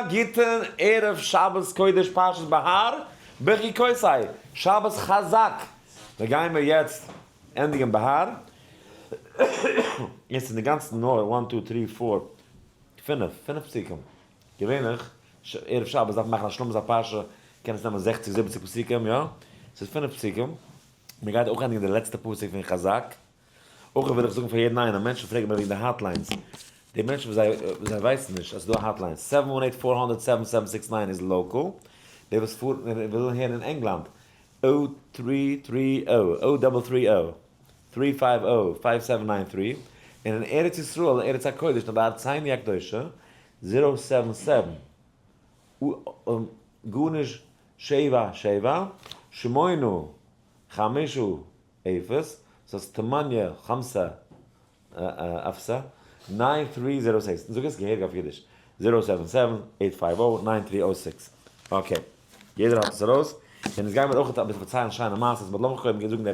גוטן ערב שבת קודש פרשת בהר בחוקותי, שבת חזק! מיר גייען מיר יעצט ענדיגן בהר, יעצט אין די גאנצן נאר one two three four פינף, פינף פסוקים, געווענליך ערב שבת דארף מען מאכן א השלמת הפרשה קען עס נעמען זעכציג זיבעציג פסוקים, יא? ס'איז פינף פסוקים, מען גייט אויך ענדיגן די לעצטע פסוק פון חזק. אויך וויל איך זאגן פאר יעדן איינעם, מענטשן פרעגן מיר וועגן די hotlines, די מענטשן וואס זיי זיי ווייסן נישט אז ס'איז דא א hotline, seven one eight four hundred seven seven six nine איז local, די וואס פארן און ווילן הערן אין ענגלאנד, o three three o, o double three o, three five o, five seven nine three, און אין ארץ ישראל אין ארץ הקודש און בארצינו הקדושה, zero seven seven, גארנישט שבע שבע, שמונה חמשה אפס, סאיז תמניא חמסה אפסה, nine three zero six, זאג עס געהעריג אויף אידיש, zero seven seven eight five o nine three o six, okay, יעדער האט עס ארויס, און אונז גיימיר אויך אביסל פארציילן שיינע מעשות, but לאמיך קודם זאגן די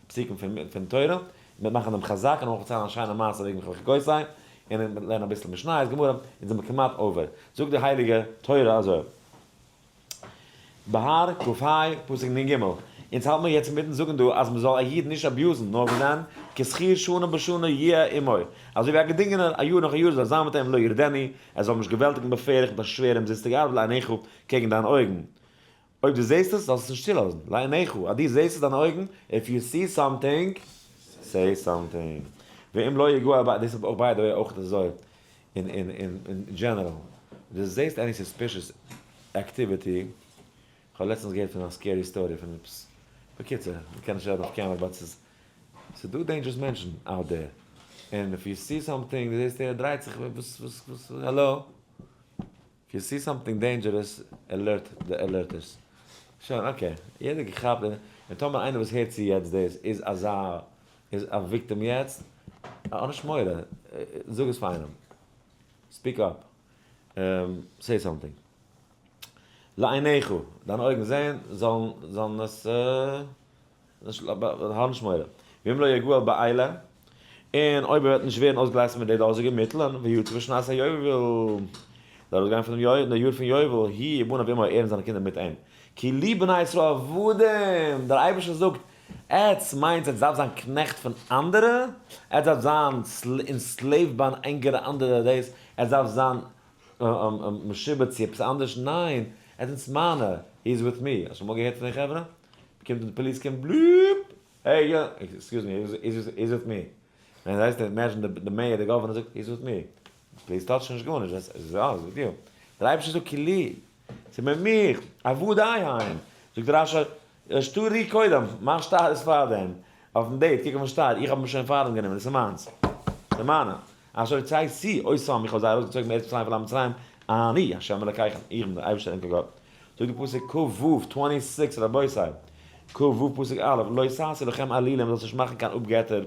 פסוקים פון תורה, און מ'וועט מאכן דעם חזק, און אויך פארציילן א שיינע מעשה וועגן בחוקותי, און מ'וועט לערנען אביסל משניות, גמרא, אונז זעמיר כמעט over. זאגט די הייליגע תורה אזוי. בהר ק ה, פסוק נ ג, אונז האלט מיר יעצט אינמיטן זאגן דא אז מ'זאל א איד נישט abuse ן, נאר וואס דען, כשכיר שנה בשנה יהיה עמו, אזוי ווי א געדינגענער א יאר נאך א יאר זאל זיין מיט אים לא ירדנו, ער זאל אים נישט געוועלטיגן בפרך מיט א שווערע אומזיסטיגע ארבעט לעיניך, קעגן דיינע אויגן. אויב דו זעסט עס, זאלסט עס נישט צולאזן, לעיניך, אז דו זעסט עס דיינע אויגן, if you see something, say something. ואם לא יגוע דאס איז אויך by the way אויך אזוי אין אין אין אין general, דו זעסט any suspicious activity, כ'האב לעצטענס געהערט פון א scary story פון עפעס, בקיצור, מ'קען נישט רעדן אויף camera but ס'איז ס'איז דא dangerous מענטשן out there, און if you see something, דו זעסט ער דרייט זיך, וואס וואס וואס, hello? if you see something dangerous, alert די alerters. שוין okay, יעדער געכאפט, און טאמער איינער וואס הערט צו יעצט דאס איז אזא איז א victim יעצט, האב נישט מורא, זאג עס פאר איינעם, speak up, say something. לעיניך, דיינע אויגן זעען, זאלן זאלן עס, האב נישט מורא. ואם לא יגאל באלה, און אויב ער וועט נישט ווערן אויסגעלייזט מיט די דאזיגע מיטלען, ויצא בשנת היובל, זאל ארויסגיין פון דעם יאר פון יובל, הוא ובניו עמו, ער און זיינע קינדער מיט אים. כי לי בני ישראל עבדים, דער אייבערשטער זאגט, עטס מיינטס עטס דארפט זיין קנעכט פון אנדערע? עטס דארפט זיין enslaved ביי ענקערע אנדערע דאס? עטס דארפט זיין משועבד צו עפעס אנדערש? ניין! עטס זענטס מיינע! he is with me! האסט שוין אמאל געהערט פון די חברה? קומט די police קומט בלופ! hey יא! excuse me he is with me! ווען זיי זעהט imagine די mayor די governor זאגט he is with me! police touch ן נישט גארנישט! he is with you! דער אייבערשטער זאגט כי לי! ס'איז מיט מיך! עבדי הם! זאגט רשי שטרי קודם, מיין שטר איז פארדעם, אויפן date, קוק אויפן שטר, איך האב אים שוין פארדעם גענומען, עס איז מיינס, עס איז מיינע, אשר הוצאתי אותם, איך האב זיי ארויסגעצויגן מארץ מצרים פון לאנד מצרים, אני ה' אלקיכם, איך בין דער אייבערשטער ענקער גאט. זאגט די פסוק כ ו, twenty six, רבותי, כ ו פסוק א', לא תעשו לכם אלילים, זאלסט נישט מאכן קיין אפגעטער,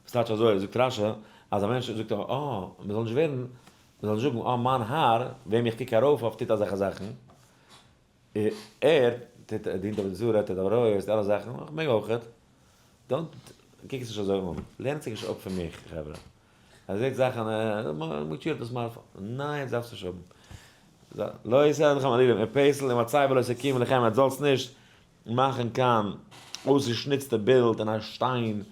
וואס טייטש אזוי, זאגט רשי, אז א מענטש זאגט, אה, מען זאל נישט ווערן, מען זאל נישט זאגן, אה, מיין האר, וועם איך קוק ארויף אויף טוט אזעלכע זאכן, ער טוט ער דינט עבודה זרה, טוט עריות, די אלע זאכן, איך מעג אויכעט. don't, קוק עס נישט אזוי אן. לערנט זיך נישט אפ פון מיך, חברה. אז איר זעט זאכן, מוטשירט דאס מיין, ניין, דארפסט נישט האבן. לא יעשה לכם אלילים, ופסל ומצבה לא תקימו לכם, עטס זאלטס נישט מאכן קיין אויסגעשניצטע בילד אין א שטיין,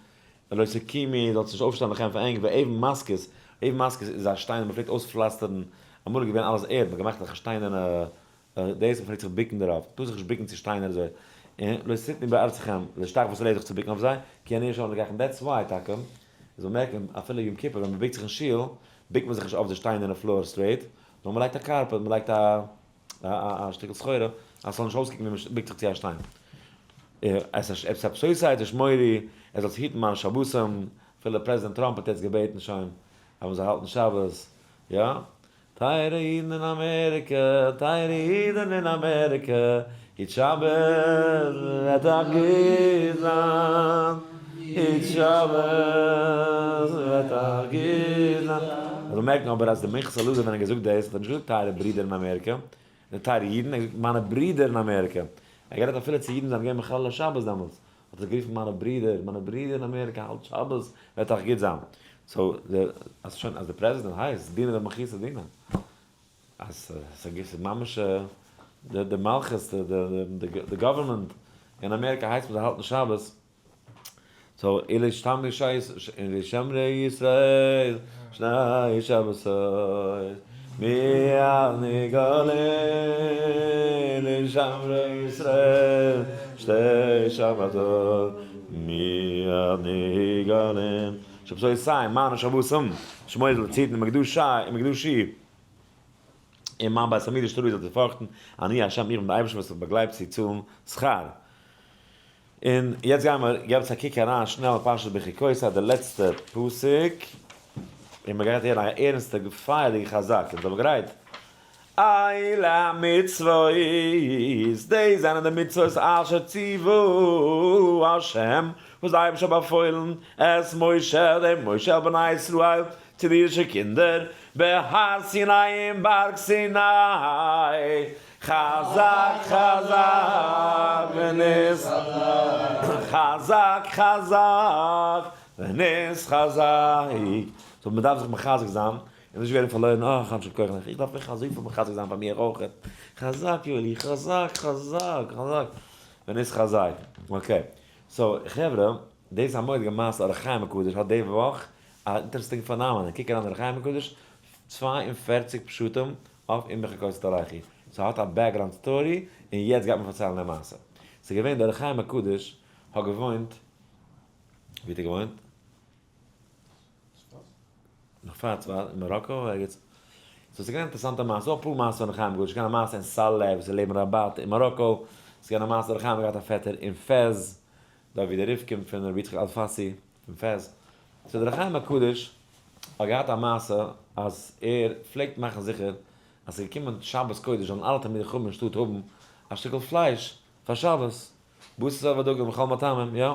לא תקימו, זאלטס נישט אויפשטעלן לכם פאר ענק, ואבן משכית, אבן משכית איז א שטיין וואס מען פלעגט אויספלאסטערן, אמאל איז געווען אלעס ערד, מען האט געמאכט אזעלכע שטיינערנע דאס מ'פלעגט זיך בוקן דערויף, טאר זיך נישט בוקן צו שטיינער אזוי, און לא תתנו בארצכם, להשתחוות עליה זיך צו בוקן אויף זיי, כי אני ה' אלקיכם, that's why טאקע, זאל מערקן, אפילו יום כיפור ווען מ'בוקט זיך אין שול, בוקט מען זיך נישט אויף די שטיינערנע floor straight, נאר מ'לייגט א carpet, מ'לייגט א א שטיקל סחורה, אז ס'זאל נישט אויסקוקן ווי מ'בוקט זיך צו א שטיין. את שבתותי תשמורו, ער זאל היטן מיינע שבתים, אפילו פרעזידענט טראמפ האט יעצט געבעטן שוין אז מ'זאל האלטן שבת, יא, טייערע אידן אין אמעריקע, טייערע אידן אין אמעריקע, היט שבת וועט אייך גוט זיין, היט שבת וועט אייך גוט זיין. מ'זאל מערקן אבער אז דער מנחת אלעזר ווען ער האט געזאגט דאס האט ער נישט געזאגט טייערע ברידער אין אמעריקע, און טייערע אידן, ער האט געזאגט מיינע ברידער אין אמעריקע. ער האט גערעדט אפילו צו אידן וואס זענען געווען מחללי שבת דעמאלטס, האט ער גערופן מיינע ברידער, מיינע ברידער אין אמעריקע האלט שבת וועט אייך גוט זיין. so אז שוין אז די פרעזידענט הייסט דינא דמלכותא דינא. אז ס'איז ממש די מלכות, די government אין אמעריקע הייסט מ'זאל האלטן שבת, so אלה שמרי ישראל שני שבתות מיד נגאלין לשמרי ישראל שתי שבתות מיד נגאלין שבתותי מיינע שבתים שמור זאל ציטן ומקדשי און מיין בית המקדש תיראו זאלט איר פארכטן, אני ה' איך בין דער אייבערשטער וואס איך באגלייב צו צאלן שכר. און יעצט גייען מיר, געבטס א קוק אריין שנעל פרשת בחוקותי די לעצטע פסוק, און מען גייט הערן א ערנסטע פייערדיגע חזק, אונז זעמיר גרייט? אלה המצוות, דאס זענען די מצוות אשר ציוה ה', וואס דער אייבערשטער האט באפוילן את משה, דעם משה אל בני ישראל, צו די אידישע קינדער, בהר סיני אין בארג סיני, חזק חזק ונתחזק, חזק חזק ונתחזק, so מען דארף זיך מחזק זיין, און נישט ווערן פארלוירן, אה איך האב נישט קיין כח, איך דארף מיך אזויפיל מחזק זיין פאר מיר אויך, חזק יואלי, חזק חזק חזק ונתחזק, okay, so חברה, דאס איז א מורא'דיגע מעשה אור החיים הקדוש האט די וואך א interesting phenomenon, קוק אריין אור החיים הקדוש, 42 פשטים אויף אם בחוקותי תלכו, ס'האט א background story, און יעצט גייט מען פארציילן די מעשה. ס'איז געווען דער אור החיים הקדוש האט געוואוינט, ווי האט ער געוואוינט? נאך פאר צפת, אין מאראקא ערגעץ. so ס'איז געווען אינטערעסאנטע מעשה, ס'דא אפאר מעשות פון אור החיים הקדוש, ס'איז געווען א מעשה אין סאלע וואס איז לעבן ראבאט אין מאראקא, ס'איז געווען א מעשה אור החיים האט געהאט א פעטער אין פעז, דארט ווי דער ריף קומט פון רבי יצחק אלפסי פון פעז. so דער אור החיים הקדוש האט געהאט א מעשה אז ער פלעגט מאכן זיכער אז ס'איז געקומען שבת קודש זאלן אלע תלמידי חכמים אין שטאט האבן א שטיקל פלייש פאר שבת, בשר ודגים וכל מטעמים, יא.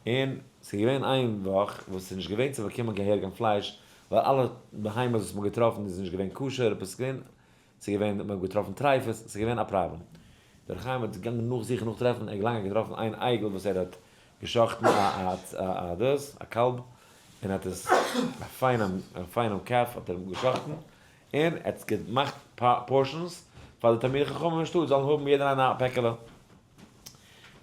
און ס'איז געווען איין וואך וואס ס'איז נישט געווען צו באקומען געהעריג פלייש, ווייל אלע בהמות וואס מ'האט געטראפן איז נישט געווען כשר, עפעס איז געווען, ס'איז געווען, מ'האט געטראפן טרייפות, ס'איז געווען א פראבלעם. דער חיים האט געגאנגען נאכזוכן נאכטרעפן, ער האט לאנג געטראפן איין אייגל וואס ער האט געשאכטן א א דאס, א קאלב, און האט עס, א פיינעם, א פיינעם calf האט ער געשאכטן, און ער האט געמאכט portions פאר די תלמידי חכמים אין שטאט זאלן האבן יעדער איינער א פעקעלע.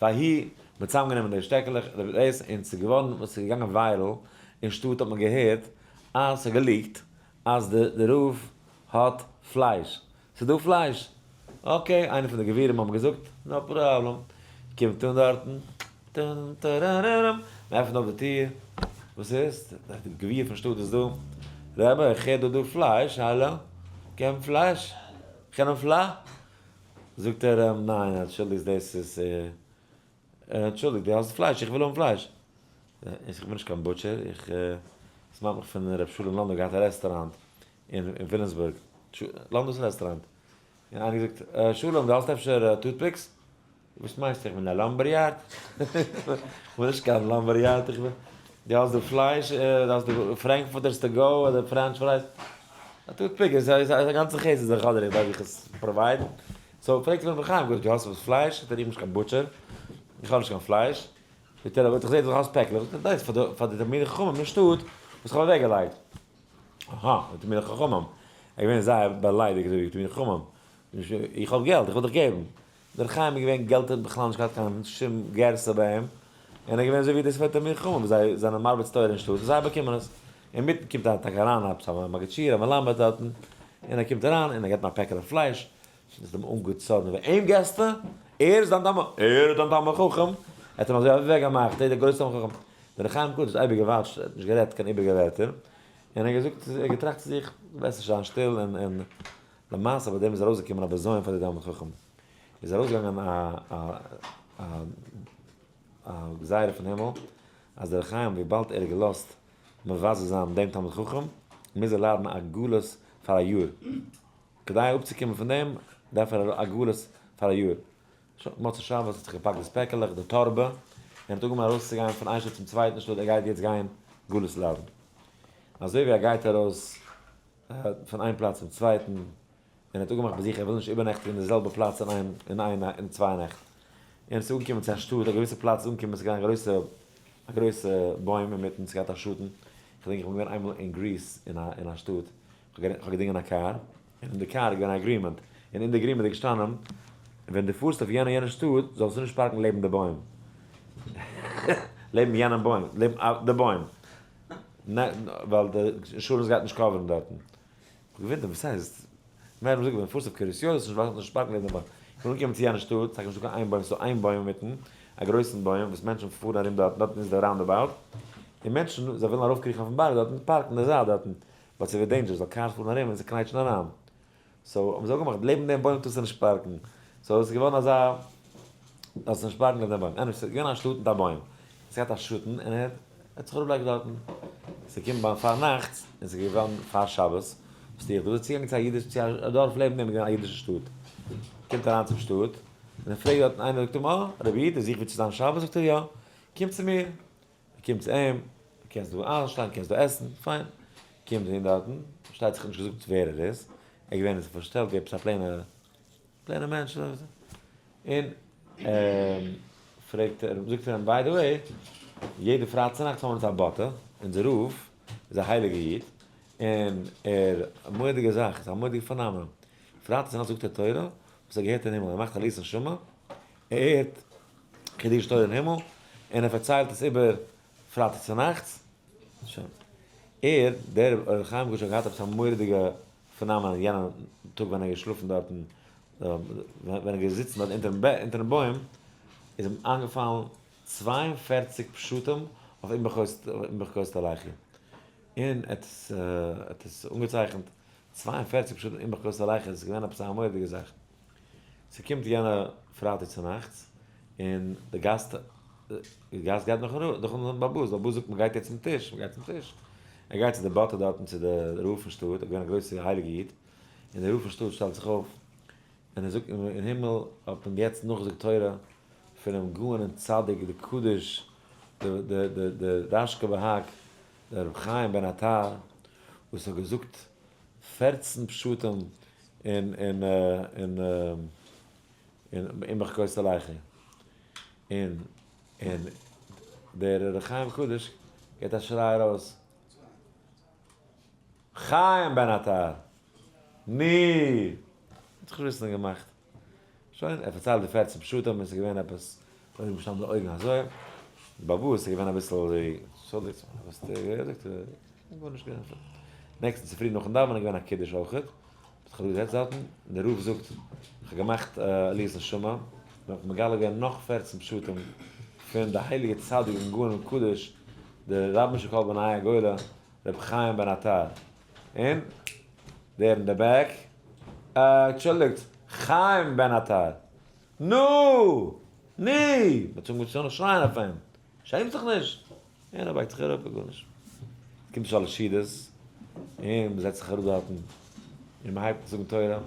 ויהי, מ'האט צוזאמגענומען די שטעקעלעך, דאס, און ס'איז געווארן, וואס ס'איז געגאנגען viral אין שטאט האט מען געהערט אז ס'איז גע leak ט אז די רב האט פלייש. ס'איז דא פלייש. okay, איינער פון די גבירים האבן געזאגט, no problem. קומט אן דארטן, טן טאראראראם, מ'עפנט אויף די טיר, וואס איז? די גביר פון שטאט איז דא. רבי, איך הער דא דא פלייש, האלא? געבן פלייש? כ'קען פלא? זאגט ער אים, ניין, אנטשולדיגט דאס איז, אנטשולדיגט דו האסט פלייש, איך וויל האבן פלייש. איך בין נישט קיין butcher, איך, עס מיינט מיך פון ר' שלום לאנדא געהאט א רעסטוראנט אין וויליאמסבורג, לאנדא'ס רעסטוראנט. און איינער געזאגט, שלום דו האסט אפשר toothpicks? וואס מיינסטו איך בין א lumber yard? איך בין נישט קיין lumber yard, איך בין, דו האסט די פלייש, דו האסט די frankfurters to go אדער french fries? א toothpick איז א גאנצע חסד זיך אדער איך דארף דיך עס provide ן? so פרעגט אים רבי חיים, גוט דו האסט וואס פלייש? זאגט ער איך בין נישט קיין butcher, איך האב נישט קיין פלייש. זאגט ער אבער איך זעה דו האסט פעקלעך, זאגט ער דאס איז פאר די תלמידי חכמים אין שטאט וואס איך האב אוועק געלייגט. אהא, די תלמידי חכמים. ער איז געווען זייער באליידיגט אזוי ווי תלמידי חכמים. איך האב געלט, איך וויל דיך געבן. דער חיים איז געווען געלט האט בכלל נישט געהאט קיין שום גירסא ביי אים, און ער איז געווען אזוי ווי די ספר תלמידי חכמים וואס זיי זענען מרביץ תורה אין שטאט און זיי באקומען עס. אינמיטן קומט א טאקע אריין עפעס א מגיד שיעור א מלמד דארטן, און ער קומט אריין און ער געבט אים א פעקעלע פלייש, איז אים אנגעצארנט ווער אים געסטו? ער איז דיין תלמיד, ער איז דיין תלמיד חכם, ער האט אים אזוי אוועק געמאכט, ער איז דער גרויסער תלמיד חכם. דער חיים הקדוש האט אייביג גע watch ט, ער האט נישט גערעדט קיין איבעריגע ווערטער, און ער האט געזאגט, ער האט געטראכט צו זיך, בעסער זיין שטיל און און למעשה ביי דעם איז ארויסגעקומען א בזיון פאר די תלמיד חכם, איז ארויסגעגאנגען א א א א גזירה פון הימל אז דער חיים וויבאלד ער האט געלאזט מבזה זיין דעם תלמיד חכם מוז ער ליידן א גלות פאר א יאר, כדי אפצוקומען פון דעם דארף ער א גלות פאר א יאר. שוין, מוצאי שבת האט זיך געפאקט דאס פעקעלעך, די טארבע, און האט אנגעהויבן ארויסצוגיין פון איין שטאט צום צווייטן שטאט, ער גייט יעצט גיין גלות ליידן. אזוי ווי ער גייט ארויס פון איין פלאץ צום צווייטן, און ער האט אפגעמאכט ביי זיך ער וויל נישט איבערנעכטיגן אין די זעלבע פלאץ אין איין אין איין אין צוויי נעכט. און עס איז אנגעקומען צו א שטאט, א געוויסע פלאץ איז אנגעקומען, עס איז געווען א גרויסע א גרויסע בוים אינמיטן, עס האט געהאט א שאטן, איך געדענק איך בין געווען איינמאל אין Greece אין א אין א שטאט, איך האב געדינגען א קאר. און אין די קאר איז געווען א agreement, און אין די agreement איז געשטאנען, ווען דו פארסט אויף יענע יענע שטאט, זאלסטו נישט פארקן לעבן די בוים. לעבן יענעם בוים, לעבן די בוים. ווייל די insurance גייט נישט cover ן דארטן. איך געוואונדערט וואס הייסט? מער האבן געזאגט ווען פארסט אויף קרית יואל זאלסטו נישט פארקן לעבן די בוים. איך בין אנגעקומען צו יענע שטאט, ס'איז נישטא קיין איין בוים, ס'איז דא איין בוים אינמיטן, א גרויסן בוים וואס מענטשן פארן ארום דארטן, דארטן איז די roundabout, און מענטשן זיי ווילן ארויפקריכן אויפן בארג דארטן, פארקן די זייט דארטן, ווייל ס'ווערט dangerous, ווייל cars פארן ארום און זיי קנייטשן אריין. so האבן זיי אפגעמאכט, לעבן דעם בוים טארסטו נישט פארקן. so עס איז געווארן אזא, זאלסט נישט פארקן לעבן דעם בוים. anyway, ס'איז געווען א שטאט מיט א בוים. עס האט געהאט א שאטן און ער האט זיך אראפגעלייגט דארטן. עס איז געקומען ביים פארנאכטס און עס איז געווארן פאר שבת. וואס טו איך דא? איז ער צוגעגאנגען צו א אידיש, צו א דארף לעבן דעם איז געווען א אידישע שטאט. קומט אריין צום שטאט און ער פרעגט דארטן איינער זאגט אים, אה, רבי איד, איר זוכט וואו צו זיין שבת? זאגט ער, יא. קום צו מיר. ער קומט צו אים, קענסט דא איינשטיין, קענסט דא עסן, פיין. קומט אהין דארטן, פארשטייט זיך נישט געזאגט ווער ער איז, ער איז געווען פארשטעלט ווי עפעס א plain ע, plain ע מענטש, און פרעגט ער, זאגט ער אים by the way, יעדע פרייטאג צונאכטס האבן אונז א באטע, אונזער רב איז א הייליגע איד, און ער, א מורא'דיגע זאך, ס'איז א מורא'דיגע phenomenon, פרייטאג צונאכטס זאגט ער תורה וואס ער האט געהערט אין הימל, ער מאכט עליית נשמה, ער הערט חידוש תורה אין הימל, און ער פארציילט עס איבער פרייטאג צונאכטס, שוין. ער, דער ר' חיים הקדוש האט געהאט עפעס א מורא'דיגע phenomenon יענע טאג ווען ער איז געשלאפן דארטן, ווען ער איז געזיצן דארט אונטערן בוים, איז אים איינגעפאלן 42 פשטים אויף אם בחוקותי תלכו, און ער האט עס אנגעצייכנט 42 פשטים אם בחוקותי תלכו, עס איז געווען עפעס א מורא'דיגע זאך. ס'קומט יענע פרייטאג צונאכטס, און די גאסט, די גאסט גייט נאכן נאכן באבאס, די באבאס זאגט מ'גייט יעצט צום טיש, מ'גייט צום טיש. ער גייט צו די באטע דארטן צו די רב פון שטאט, ער איז געווען א גרויסע הייליגע איד, און די רב פון שטאט שטעלט זיך אויף, און ער זאגט אין הימל האט מען יעצט נאכגעזאגט תורה פונעם גאון און צדיק די קדוש די די די די רשכבה"ג דער רבי חיים בן עטר וואס האט געזאגט 14 פשטים אין אין אין אין בחוקותי תלכו און און דער ר' חיים קדוש געבט א שריי ארויס חיים בן עטר! ני! האט זיך נישט וויסנדיג געמאכט. שוין, ער פארציילט די 14 פשטים און ס'איז געווען עפעס, אויבן געשטאנען די אויגן אזוי, די באבאס איז געווען אביסל אזוי, אנטשולדיגט, וואס האט ער געזאגט? גארנישט געענטפערט. נעקסטן צופרי נאכן דאווענען איז געווען א קידוש אויכעט, האט זיך געזעצט דארטן, און דער רב זאגט, איך האב געמאכט עליית נשמה, און האט מגלה געווען נאך 14 פשטים פון די הייליגע צדיק און גאון און קדוש, דער רבן של כל בני הגולה, רבי חיים בן עטר. און דער אין די back, אנטשולדיגט, חיים בן עטר. נו! ני! מ'האט אנגעהויבן צו שרייען אויף אים, שעמסט זיך נישט? און ער בייגט זיך אראפ און גארנישט. עס קומט שלש סעודות, און מען זעצט זיך אראפ דארטן, און מען הייבט אן זאגן תורה.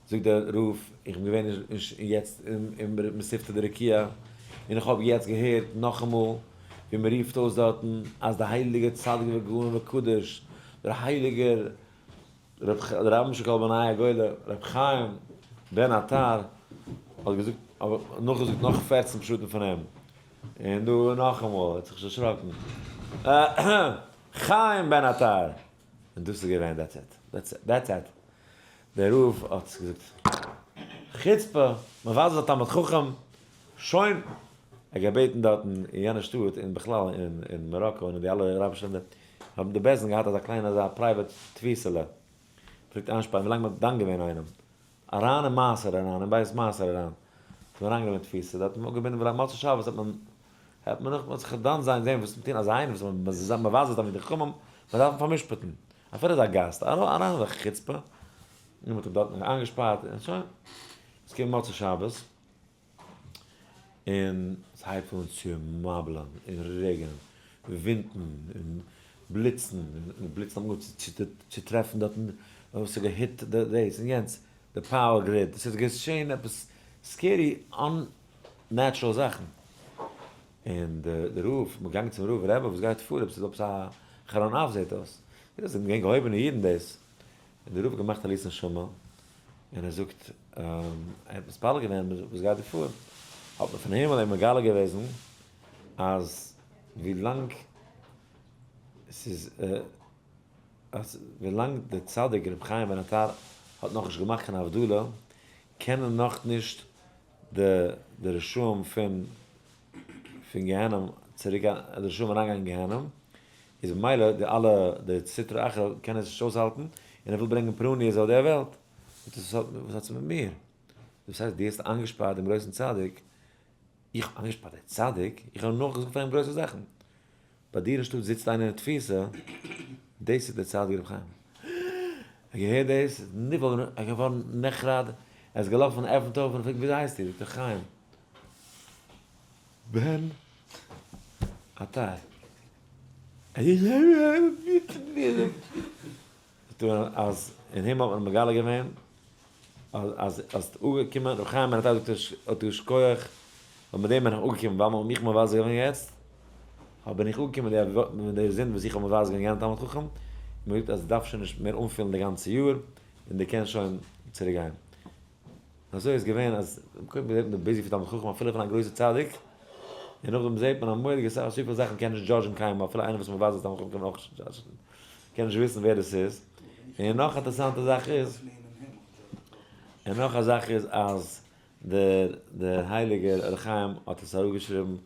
זאגט דער רב, איך בין געווען יעצט אין מתיבתא דרקיע, און איך האב יעצט געהערט נאכאמאל ווי מען רופט אויס דארטן אז דער הייליגער צדיק וגאון וקדוש, דער הייליגער רבן של כל בני הגולה, רבי חיים בן עטר, האט געזאגט, נאכגעזאגט נאך 14 פשטים פון אים. און דא נאכאמאל, ער האט זיך נישט דערשראקן. חיים בן עטר! און דאס איז געווען, that's it. That's it. דער רב האט געזאגט, חוצפה, מבזה א תלמיד חכם, שוין! ער האט געבעטן דארטן אין יענע שטאט, און בכלל אין מאראקא און אין די אלע אראבישע לענדער, האבן די בית דין געהאט אזא קליינע אזא private תפיסה'לע, פלעגט איינשפארן ווילאנג מ'האט דן געווען איינעם, אריין אין מאסר אריין, אין בית מאסר אריין, האט מען אריינגענומען אין תפיסה, דארט האט מען אפגעבינדן ווילאנג מוצאי שבת האט מען, האט מען נאך, מ'האט זיך דן זיין זען וואס מ'טוהן אזא איינער וואס מבזה תלמידי חכמים, מ'דארף אים פאר'משפט'ן, אפילו איז א גאסט, אריין אזא חוצפה, און מ'האט אים דארטן איינגעשפארט, און שוין, עס קומט מוצאי שבת. און ס'הייבט אן צו מבל'ן און רעגענען, ווינטן און בליצן, און בליצן האבן אנגעהויבן צו טרעפן דארטן, וואס האט גע hit דאס און יענץ, די power grid, ס'איז געשען עפעס scary unnatural זאכן. און די רב, מ'איז געגאנגען צום רב, רבי וואס גייט פאר, עפעס איז עפעס א חרון אף זעט אויס, דאס זענען געווען געהויבענע אידן דאס, און דער רב האט געמאכט עליית נשמה, און ער זאגט, ער האט מתפלל געווען, וואס גייט דא פאר? האט מען פון הימל אים מגלה געוועזן, אז ווי לאנג ס'איז. אז ווילאנג דער צדיק רבי חיים בן עטר האט נאכנישט געמאכט קיין הבדלה, קענען נאכנישט די די רשעים פון פון גיהנום צוריק גיין, די רשעים אריינגיין אין גיהנום, איז ממילא די אלע די סטרא אחרא קען עס נישט אויסהאלטן, און ער וויל ברענגען פורעניות אויף דער וועלט. זאגט ער, וואס האט עס מיט מיר? דאס הייסט דו האסט איינגעשפארט דעם גרויסן צדיק, איך האב איינגעשפארט דער צדיק? איך האב נאך געזאגט פאר אים גרויסע זאכן. ביי דיר אין שטאט זיצט איינער אין תפיסה, דאס איז דער צדיק רבי חיים. ער האט געהערט דאס, איז נבהל, ער איז געווארן נחרד, ער איז געלאפן, עפנט אויף און פרעגט וויאזוי הייסטו? זאגט ער חיים בן עטר. זאגט ער אז אין הימל האט מען מגלה געווען אז אז אז אפגעקומען ר' חיים בן עטר זאגט ער האט יישר כח ווייל מיט דעם בין איך אפגעקומען ווייל מען האט מיך מבזה געווען יעצט האב בין איך אפגעקומען מיט די זינד וואס איך האב מבזה געווען יענע תלמיד חכם און מען זאגט אז דו דארפסט שוין נישט מער אנפילן די גאנצע יאר און דו קענסט שוין צוריק גיין. אזוי איז געווען אז קודם זעט מען די ביזי פון תלמיד חכם אפילו פון א גרויסע צדיק, און נאכדעם זעט מען א מורא'דיגע סאך אזויפיל זאכן קען נישט judge ן קיינמאל אפילו איינער וואס מבזה תלמיד חכם קען מען אויך נישט judge ן, קען נישט וויסן ווער דאס איז, און נאך אינטערעסאנטע זאך איז, און נאך א זאך איז אז דער דער הייליגער אור החיים האט עס אראפגעשריבן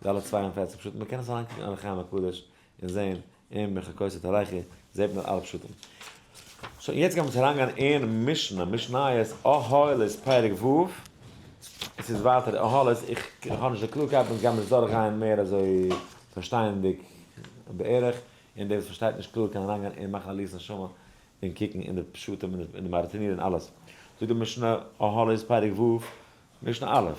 די אלע 42 פשטים, מען קען עס אריינקוקן אין אור החיים הקדוש און זען אם בחוקותי תלכו, זעט מען אלע פשטים. שוין, יעצט גיימיר אונז אריינגיין אין משנה, משניות אהלות פרק ו', עס איז ווייטער אהלות, איך האב נישט די קלארקייט, אונז גיימיר עס דורכגיין מער אזוי פארשטייענדיג בערך, און דער וואס פארשטייט נישט קלאר קען אריינגיין און מאכן עליית נשמה און קוקן אין די פשטים און די מרתניר און אלעס. זאגט די משנה אהלות פרק ו', משנה א'.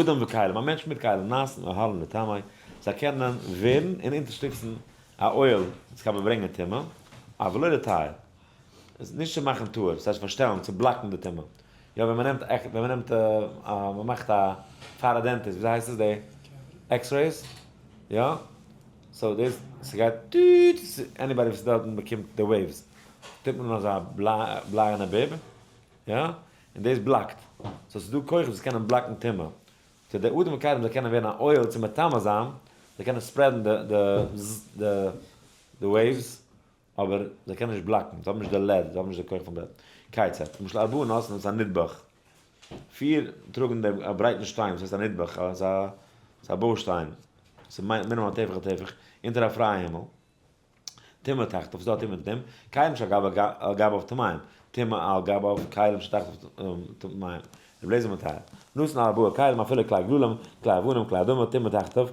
אדם וכלים, א מענטש מיט כלים, נעשין אהלים לטמא, זיי קענען ווערן און אונטערשטיצן א אוהל וואס קען ברענגען טומאה, אבל לא לטהר, נישט צו מאכן טהור, ס'הייסט פארשטעלן, צו block ן די טומאה. יא, ווען מ'נעמט, ווען מ'נעמט א, מ'מאכט א, פאר א dentist, וויאזוי הייסט עס די x-rays? יא? so דאס, ס'גייט טוט, anybody וואס איז דארטן באקומט די waves. טוט מען אן אזא בלייענע ביב, יא? און דאס block ט. so ס'איז דא כוחות וואס קענען block ן טומאה. so די אדם וכלים זיי קענען ווערן א אוהל צו מטמא זיין, זיי קענען spread ן די די די waves, אבער זיי קענען נישט block ן, זיי האבן נישט די lead, זיי האבן נישט די כח פון lead. כיצד? למשל ארבעה נושאין את הנדבך. פיר טראגן דעם א ברייטן שטיין וואס הייסט א נדבך, ס'איז א בוישטיין, ס'איז מינימום א טפח א טפח, אונטער א פרייע הימל. טומאה תחתיו, ס'דא א טומאה אונטער דעם, כלים שעל גביו טמאים, טומאה על גביו, כלים שתחתיו טמאים, רבי אליעזר מטהר, נתן ארבעה כלים אפילו כלי גללים, כלי אבנים, כלי אדמה, טומאה תחתיו,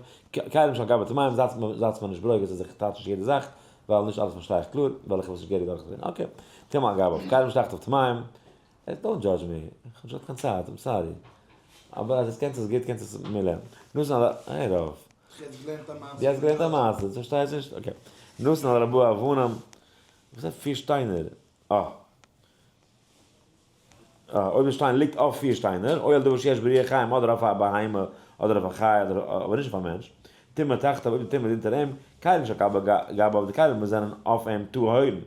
כלים שעל גביו טמאים, זייטס מיר נישט ברוגז אז איך טייטש נישט יעדע זאך, ווייל נישט אלעס פארשטיי איך קלאר, ווייל איך האב עס נישט געהעריג דורכגעטון, okay, טומאה על גביו, כלים שתחתיו טמאים, don't judge me, איך האב נישט געהאט קיין צייט, I'm sorry. אבער אז עס קענסט עס גוט קענסט עס מילא. נתן על, הער אויף. איך האב יעצט געלערנט א מעשה. דו האסט געלערנט א מעשה, דו פארשטייסט נישט? okay. נתן על ארבעה אבנים, וואס הייסט פיר שטיינער? אה. אה, אויב די שטיין ליגט אויף פיר שטיינער, או על דבר שיש בו רוח חיים אדער אויף א בהמה, אדער אויף א חיה, אדער אבער נישט אויף א מענטש. טומאה תחתיו, אויב די טומאה איז אונטער אים, כלים שעל גביו, די כלים וואס זענען אויף אים טהורין.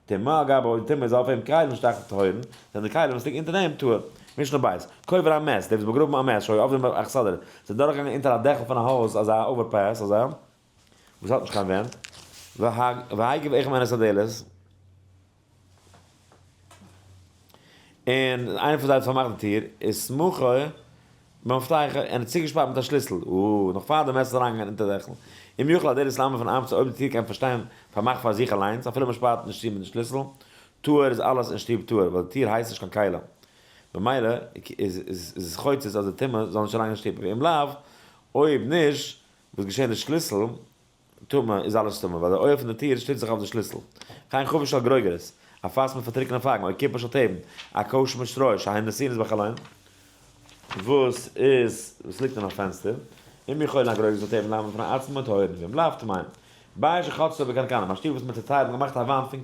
טומאה על גביו, אויב די טומאה איז אויף אים, כלים שתחתיו טהורין, זענען די כלים וואס ליגן אונטער דעם טהור. משנה בית, קובר המת, דער וואס באגראבן א מת, שהיו עוברים באכסדרה, זענען דורכגעגאנגען אונטער א דעכל פון א הויז, אזא overpass, אזא וואס האט נישט קיין ווענט, והגיף אחד מהן את הדלת, און איינער פון זיי האט פארמאכט די טיר, וסמכו במפתח, און האט צוגעשפארט מיט א שליסל, און נאך פאר די מת איז אריינגעגאנגען אונטער דעכל. אם יוכל הדלת לעמוד בפני עצמה, אויב די טיר קען פארשטיין פארמאכט פאר זיך אליינס, אפילו מען שפארט נישט צו מיטן שליסל, טהור איז אלעס אין שטוב טהור, ווייל די טיר הייסט נישט קיין כלי. במילא איז עס חוצץ אז די טומאה זאל נישט אריינגיין אין שטוב, ואם לאו, אויב נישט, וואס געשען די שליסל, טמא איז אלעס טמא, ווייל די אויער פון די טיר שטיצט זיך אויף די שליסל. כן חבית של גרוגרות, א פאס מיט פארטריקענע פייגן, או קופה של תבן, א קויש מיט שטרוי, שהן נתונות בחלון, וואס איז וואס ליגט אין א פענסטער, אם יכולין הגרוגרות והתבן לעמוד בפני עצמן טהורין, ואם לאו טמאין. בית שחצצו בקנקנים, א שטוב וואס מען צעטיילט, מען האט געמאכט א וואנט פון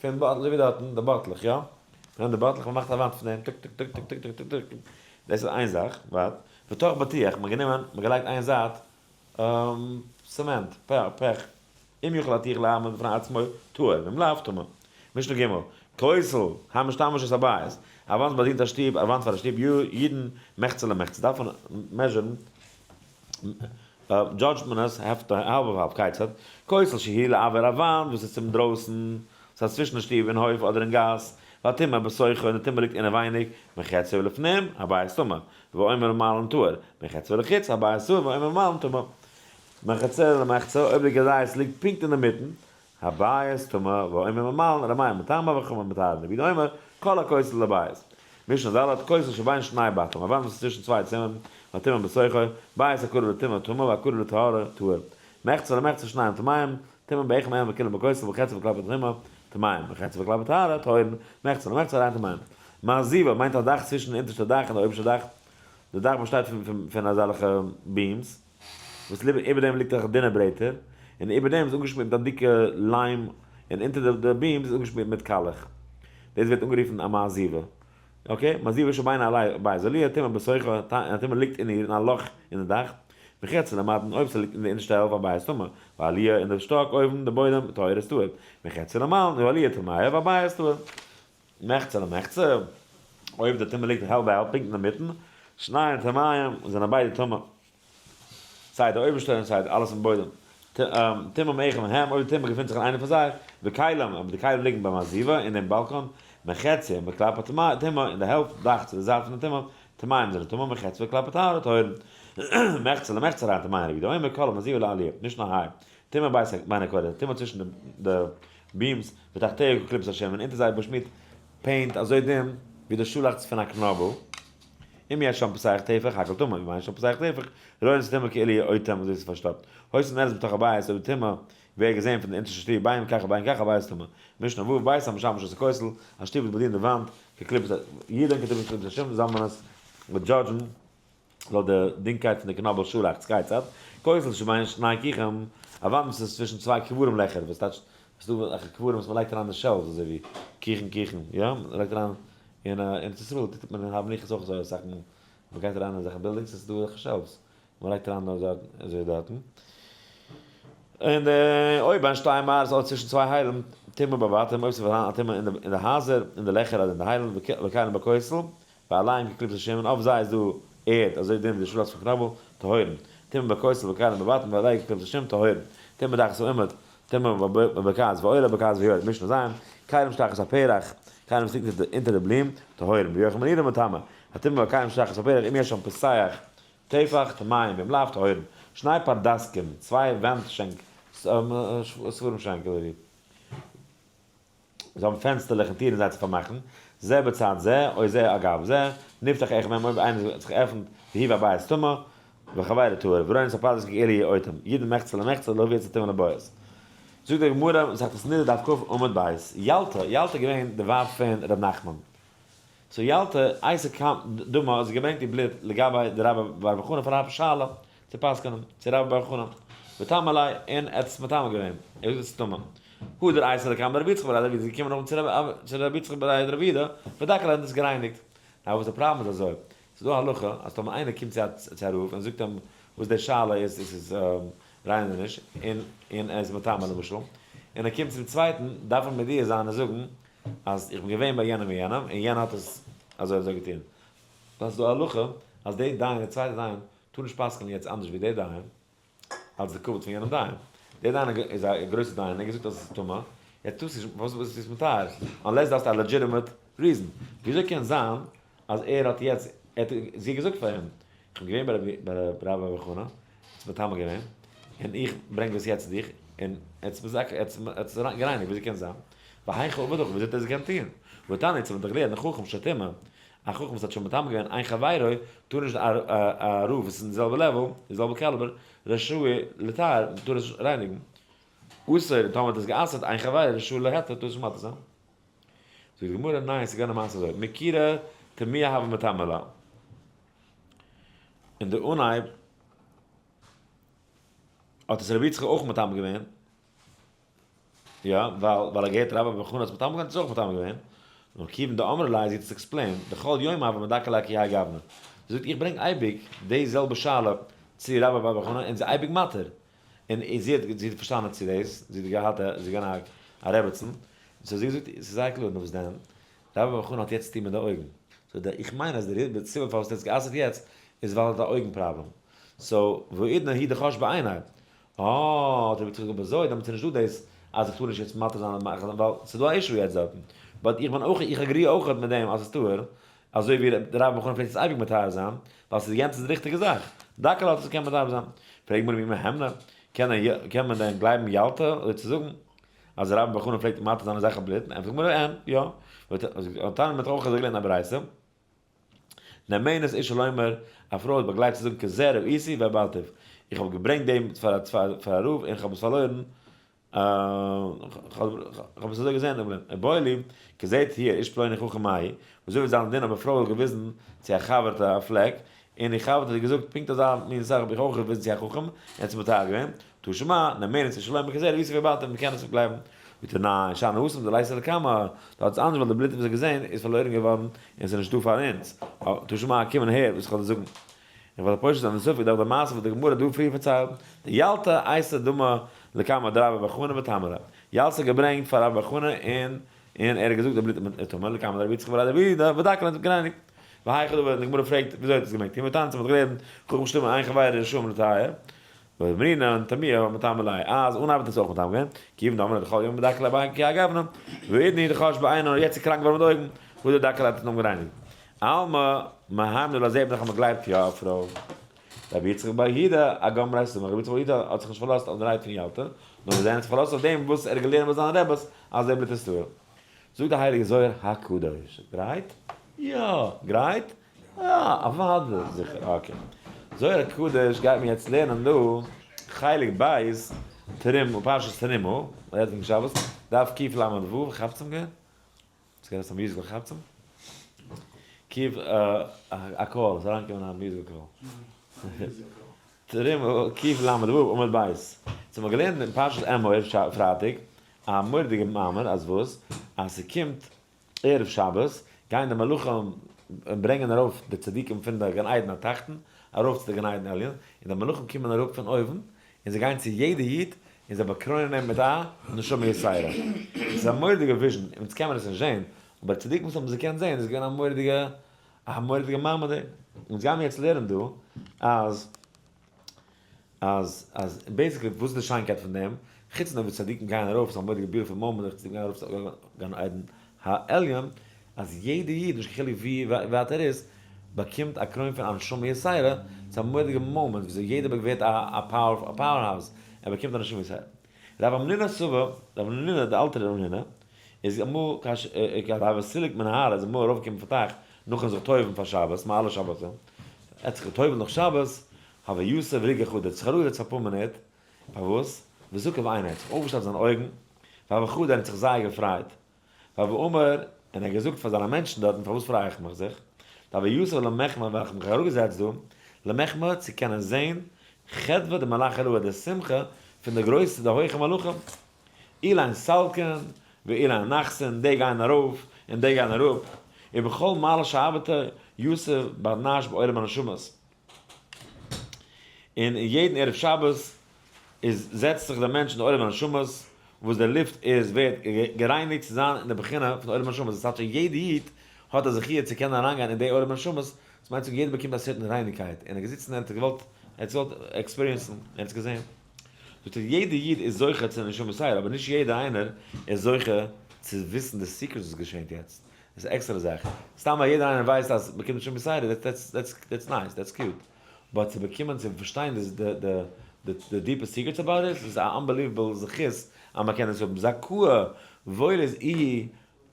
פון באטל, אזוי ווי דארטן, די באטלעך, יא? מען נעמט די באטלעך, מען מאכט א וואנט פון דעם, טוק טוק טוק טוק טוק טוק טוק טוק, דאס איז איין זאך, ווארט, ותוך בטיח, מען האט גענומען, מען האט געלייגט איין זייט צעמענט, פעך, אם יוכל הטיח לעמוד בפני עצמו, טהור, ואם לאו, טמא. משנה ג', כותל, המשמש את הבית, א וואנט באדינט א שטוב, א וואנט פאר א שטוב, ידון מחצה למחצה, דארף מען measure ן. judge ט מען עס העפט האלב אויף האלב. כיצד? כותל שהוא לאויר א וואנט וואס איז צום דרויסן, ס'הייסט צווישן די שטוב און הויף אדער אין גאס, והטומאה בתוכו און די טומאה ליגט אינעווייניג, מחציו ולפנים, הבית טמא, ואומר ממעלין טהור, מחציו ולחוץ, הבית טהור, ואומר ממעלין טמא. מחצה למחצה, אויב די כזית ליגט פונקט אינדערמיטן, הבית טמא, ואומר ממעלין, ר' מאיר מטמא וחכמים מטהרין, רבי יהודה אומר, כל הכותל לבית. משנה ד', כותל שבין שני בתים, א וואנט וואס איז צווישן צוויי צימערן, והטומאה בתוכו, בית הקרוב לטומאה טמא והקרוב לטהרה טהור. מחצה למחצה שניהם טמאים, טומאה באחד מהם וכולם בכותל וחצי וכלפי טומאה, טמאים, וחצי וכלפי טהרה, טהורין, מחצה למחצה הרי הן טמאים. מעזיבה מיינט א דאך צווישן די אונטערשטע דאך און די אויבערשטע דאך. די דאך באשטייט פון אזעלכע beams, וואס איבער דעם ליגט אזעלכע דינע ברעטער, און איבער דעם איז אנגעשמירט מיט א דיקע ליים, און אונטער די beams איז אנגעשמירט מיט קאלעך. דאס ווערט אנגערופן א מעזיבה. okay, מעזיבה שבין עלי בית ועליה טומאה בתוכה, א טומאה ליגט אין איר אין א לאך אין די דאך, מחציה למטה, אויב ס'ליגט אין די אונטערשטע העלפט הבית טמא, והעליה אין די שטאק אויבן די בוידעם טהור איז טהור, מחציה למעלה, העליה טמאה והבית טהור. מחצה למחצה, אויב די טומאה ליגט האלב ביי האלב פונקט אינדערמיטן, שניהם טמאים, זענען ביידע טמא. סיי די אויבערשטע און סיי אלעס אין בוידעם. טומאה מאחד מהם, אויב די טומאה געפינט זיך אין איינע פון זיי, וכלים, אבער די כלים ליגן ביים מעזיבה אין דעם באלקאן, מחציה וכלפי טומאה, אין די העלפט דאך צו די זייט פון די טומאה, טמאים זענען טמא, מחציה וכלפי טהרה טהורין. מחצה למחצה הרי הן טמאין, רבי יהודה אומר כל המעזיבה לעליה, משנה ה', טומאה בית בין הקורה, טומאה צווישן די beams, ותחתיה כקליפת השום, און אונטער זיי באשמירט paint אזוי דין ווי די שאלאכץ פון א קנאבל. אם יש שם פותח טפח, הכל טמא, אם אין שם פותח טפח, רואין את הטומאה כאילו אוטם אזוי ס'איז פארשטאפט. היתה נראית מתוך הבית, אויב די טומאה ווערט געזען פון די אונטערשטע שטוב, בין כך ובין כך הבית טמא. משנה ו', בית המשמש את הכותל, א שטוב וואס באדינט די וואנט, כקליפת ה, ידון כקליפת השום, זאל מען עס דזשאדזשן לויט די דינקייט פון די קנאבל שאלאכץ, כיצד? כותל שבין שני כוכין, א וואנט וואס איז צווישן צוויי קברים לעכער, וואס טייטש, ס'איז דא אזעלכע קברים וואס מ'לייגט אריין די shelves אזוי ווי כוכין כוכין, יא? מ'לייגט אריין אין ארץ ישראל טוט מען אין הר מנוחות אויך אזוי אסאך מאל, מען גייט אריין אין אזעלכע buildings עס איז דא אזעלכע shelves, מען לייגט אריין אזוי דארטן, און אויב בין שתי מערות אדער צווישן צוויי היילן, טומאה בבתים, אויב ס'איז פארהאן א טומאה אין די הייזער, אין די לעכער אדער אין די היילן, וכלים בכותל, ועליהם כקליפת השום, אויף זיי איז דא ערד אזוי דין ווי די שאלאכץ פון קנאבל, טהורין. טומאה בכותל וכלים בבתים ועליהם כקליפת השום, טהורין. טומאה תחת העמוד, טומאה בבקעת ועולה בבקעת ויורד, משנה ז', כלים שתחת הפרח, כלים וואס ליגט אונטער די בלום, טהורין, רבי יוחנן בן נורי מטמא, הטומאה בכלים שתחת הפרח אם יש שם פותח טפח, טמאים, ואם לאו, טהורין. שני פרדסקים, צוויי ווענט שענק, ספרים שענק אזוי ווי. זיי האבן פענסטערלעך און טירן זיי צו פארמאכן, זה בצד זה, או זה אגב זה, נפתח אחד מהם אויב איינער האט זיך געעפנט, והוא והבית טמא, וחבירו טהור, ורואין את הפרדס כאילו אוטם, ידון מחצה למחצה להביא את הטומאה לבית. זאגט די גמרא, מסכת נדה דף כ עמוד ב', ילתא, ילתא איז געווען די ווייב פון ר' נחמן. so ילתא, אייתא קם דמא האט זי געברענגט איר בלוט לגבי די רבה בר בר חנה פאר א שאלה צו פסק'נען צו רבה בר חנה, וטמא ליה, און ער האט עס מטמא געווען, ער האט געזאגט עס איז טמא. הדר אייתא לקמיה דרבי יצחק בריה דרב יהודה איז געקומען נאכדעם צו רבי יצחק בריה דרב יהודה, ודכא ליה און דאס גערייניגט. now וואס די פראבלעם איז אזוי, ס'איז דא א הלכה אז טאמער איינער קומט צו א רב און זאגט אים וואס די שאלה איז צו ס'איז ריין אדער נישט, און און ער איז מטמא למשל, און ער קומט צום צווייטן, דארף ער מודיע זיין און זאגן אז איך בין געווען ביי יענעם און יענעם און יענער האט עס אזוי אזוי געטון. דאן איז דא א הלכה אז די דיין, די צווייטע דיין, טאר נישט פסק'נען יעצט אנדערש ווי די דיין, אלס די כבוד פון יענעם דיין. דער דיין איז א גרויסער דיין, ער האט געזאגט אז עס איז טמא, יעצט טוסטו נישט, פארוואס ביסטו עס מטהר? unless דו האסט א legitimate reason. וויאזוי קען זיין אז ער האט יעצט, ער האט, זי האט געזאגט פאר אים, איך בין געווען ביי רבי רבי חנא, ער האט עס מטמא געווען, און איך ברענג דאס יעצט צו דיך, און ער האט עס מזכה, ער האט עס גערייניגט, וויאזוי קען זיין? והיכי עביד הכי, וויאזוי האט ער עס געקענט טון? והתניא, צו מען האט דאך געלערנט, חכם שטימא, א חכם וואס האט שוין מטמא געווען איין חברו, טאר נישט א רב וואס איז אין די זעלבע level, די זעלבע caliber, רשאי לטהר, טאר עס נישט רייניגן. אסור, און טאמער האט עס גע'אסר'ט איין חברו, רשאי להתיר, טאר עס נישט מתיר זיין. זאגט די גמרא, ניין, ס'איז געווען א מעשה אזוי, מקירא טמיא הוה מטמא לה. אין די אנהייב האט עס רבי יצחק אויך מטמא געווען, יא, ווייל ווייל ער געהערט רבה בר חנא האט עס מטמא געווען האט ער עס אויך מטמא געווען, נאר כיוון דאמרה ליה זי האט עס explained, דכל יומא הוה מדכא ליה כי האי גוונא, זי זאגט איך ברענג אייביג די זעלבע שאלה צו רבה בר חנא און זי אייביג מתיר, און זי האט זי האט פארשטאנען צו דאס, זי האט געהאט א זי איז געווען א רעבעצן, so זי האט געזאגט ס'איז זייער קלאר, נו וואס דען, רבה בר חנא האט יעצט צוטון מיט די אויגן, so די איך מיין אז די סיבה פארוואס ער האט עס גע'אסר'ט יעצט איז ווייל ער האט א אויגן פראבלעם. so והאידנא הוא דחש בעיניה. אה, האט רבי יצחק געזאגט אזוי, דעמאלטס איז נישטא דאס אז איך טאר נישט יעצט מתיר זיין און מאכן, ווייל ס'איז דא א issue יעצט דארטן. but איך בין אויך, איך agree אויך מיט דעם אז ס'איז טהור, אזוי ווי רב בר חנא פלעגט עס אייביג מתיר זיין, ווייל ס'איז יענץ איז די ריכטיגע זאך. דקל האט עס געקענט מתיר זיין. פרעגט מיר מי מהימנא, קען מען דען גלייבן ילתא אזוי צו זאגן אז רב בר חנא פלעגט מתיר זיין אזעלכע בלוט? ענטפערט די גמרא, אין, יא. תניא מ'האט אויך אזוי געלערנט א ברייתא. נאמנת אשה לומר, א פרוי האט באגלייבט צו זאגן כזה ראיתי ואיבדתיו, איך האב געברענגט דעם פאר א רב און איך האב עס פארלוירן, איך האב עס אזוי געזען און איבעיא להו, כזה טיהר איש פלוני חכם מהו, וויאזוי וועט זיין דין אויב א פרוי האט געוויזן צו א חבר'טע א פלעק, און איר חבר'טע האט געזאגט פונקט אזא מין זאך האב איך אויך געוויזן צו א חכם, און ער האט עס מתאר געווען, תא שמע, נאמנת אשה לומר כזה ראיתי ואיבדתיו, מען קען עס נישט גלייבן. זאגט ער ניין, שאני התם דליתא לקמיה, דארט איז אנדערש ווייל די בלוט וואס ער האט געזען איז פארלוירן געווארן און עס איז נישטא פאר אונז. תא שמע, קום און הער וואס איך האב דיר זאגן. איך וועל פושט זיין די ספק דורך די מעשה וואס די גמרא האט דא פריער פארציילט, דילתא אייתא דמא לקמיה דרבה בר חנא וטמא ליה. ילתא האט געברענגט פאר רבה בר חנא און און ער האט געזאגט די בלוט איז טמא לקמיה דרבי יצחק בריה דרב יהודה ודקה ליה גערייניגט. והיכא דא די גמרא פרעגט וויאזוי האט עס געמעגט טון ותניא מ'האט געלערנט חכם שלמה אין חברו רשעים לטהר ואמרינן טמוהי מטמא ליה אז אנהייב האט עס אויך מטמא געווען כיוון דאמרינן דכל יומא מדכא ליה בהאי כי הגוונא ואידנא דחש בעינא יעצט איז קראנק געווארן מיט די אויגן וואס די דקה ליה האט עס נאר גערייניגט אלמא מהימנא ליה זעהט מען דאך אז מ'גלייבט יא א פרוי. רבי יצחק בר יהודה אגמרי סמך רבי יצחק בר יהודה האט זיך נישט פארלאזט אויף די רייד פון ילתא, נאר זיי האבן זיך פארלאזט אויף דעם וואס ער האט געלערנט ביי זיינע רעבעס אז דער בלוט איז טהור. זאגט דער הייליגער זוהר הקדוש, גרייט? יא! גרייט? יא! אוודאי! זיכער! okay. זוהר הקדוש גייט מען יעצט לערנען דא חלק ב' תרומה, פרשת תרומה, מ'רעדט וועגן שבת, דף קל"ו, כאפצעם געווען? ס'גייט אויס א musical כאפצעם? קיוו א call, ס'איז אריינגעקומען א musical call. תרומה, קל"ו, עמוד ב'. סאו מ'האט געלערנט אין פרשת אמור פרייטאג א מורא'דיגע מאמר אז וואס? אז ס'קומט ערב שבת גייען די מלאכים ברענגען ארויף די צדיקים פון די גן עדן התחתון ארויף צו די גן עדן עליון, און די מלאכים קומען אראפ פון אויבן און זיי גייען צו יעדע איד און זיי באקרוינען אים מיט א נשמה יתירה. עס איז א מורא'דיגע vision, אונז קען מען עס נישט זען, אבער צדיקים וואס האבן עס געקענט זען, איז געווען א מורא'דיגע א מורא'דיגע מעמד. אונז גיימיר יעצט לערנען דא אז אז אז basically וואס איז די שיינקייט פון דעם, חוץ פון דעם וואס צדיקים גייען ארויף, ס'איז א מורא'דיגע beautiful moment ווען צדיקים גייען ארויף צו גן עדן העליון, אז יעדע איד, נישט קיין חילוק ווי ווייט ער איז, באקומט א קרוין פון א נשמה יתירה, ס'איז א מורא'דיגע מאמענט וויאזוי יעדער ווערט א powerhouse, ער באקומט א נשמה יתירה. רב המנונא סבא, רב המנונא, דער אלטער רב המנונא, איז אמאל הוה סליק מנהרא איז אמאל ארויפגעקומען פון טייך נאכן זיך טובל'ן פאר שבת, מעלות שבת, ער האט זיך געטובל'ט נאך שבת, הוה יתיב רגעא חדא, האט זיך אראפגעזעצט פאר אפאר מינוט, פארוואס? וזקיף עיניה, האט זיך אויפגעשטעלט זיינע אויגן, והוה חדי, און האט זיך זייער געפרייט, והוה אמר, און ער האט געזאגט פאר זיינע מענטשן דארטן, פארוואס פריי איך מיך זיך? דהוה יתיב למחמי, ווייל איך האב מיך אראפגעזעצט דא, למחמי, צו קענען זען, חדוה דמלאכי עלאה, די שמחה פון די גרויסע, די הויכע מלאכים. אלין סלקין, ואלין נחתין, די גייען ארויף, און די גייען אראפ. ובכל מעלי שבתא, יתיב בר נש בעולם הנשמות. און אין יעדן ערב שבת איז זעצט זיך דער מענטש אין די עולם הנשמות, וואס דער לופט איז ווערט גערייניגט צו זיין אין די בחינה פון עולם הנשמות, דאס טייטש אז יעדע איד האט א זכי' צו קענען אריינגיין אין די עולם הנשמות, דאס מיינט צו זאגן יעדער באקומט א certain רייניקייט, און ער איז געזיצן און ער האט געוואלט ער האט עס געוואלט experience ן, ער האט עס געזען. זאגט ער יעדע איד איז זוכה צו נשמה יתירה, אבער נישט יעדער איינער איז זוכה צו וויסן די secrets וואס געשענט יעצט, דאס איז עקסטערע זאך. סתם אז יעדער איינער ווייסט אז מ'קומט נשמה יתירה, that's nice, that's cute. but צו באקומען צו פארשטיין די דיפע secrets about it, איז א unbelievable זכות אז מ'קען עס האבן. זכאה, וואויל איז איהי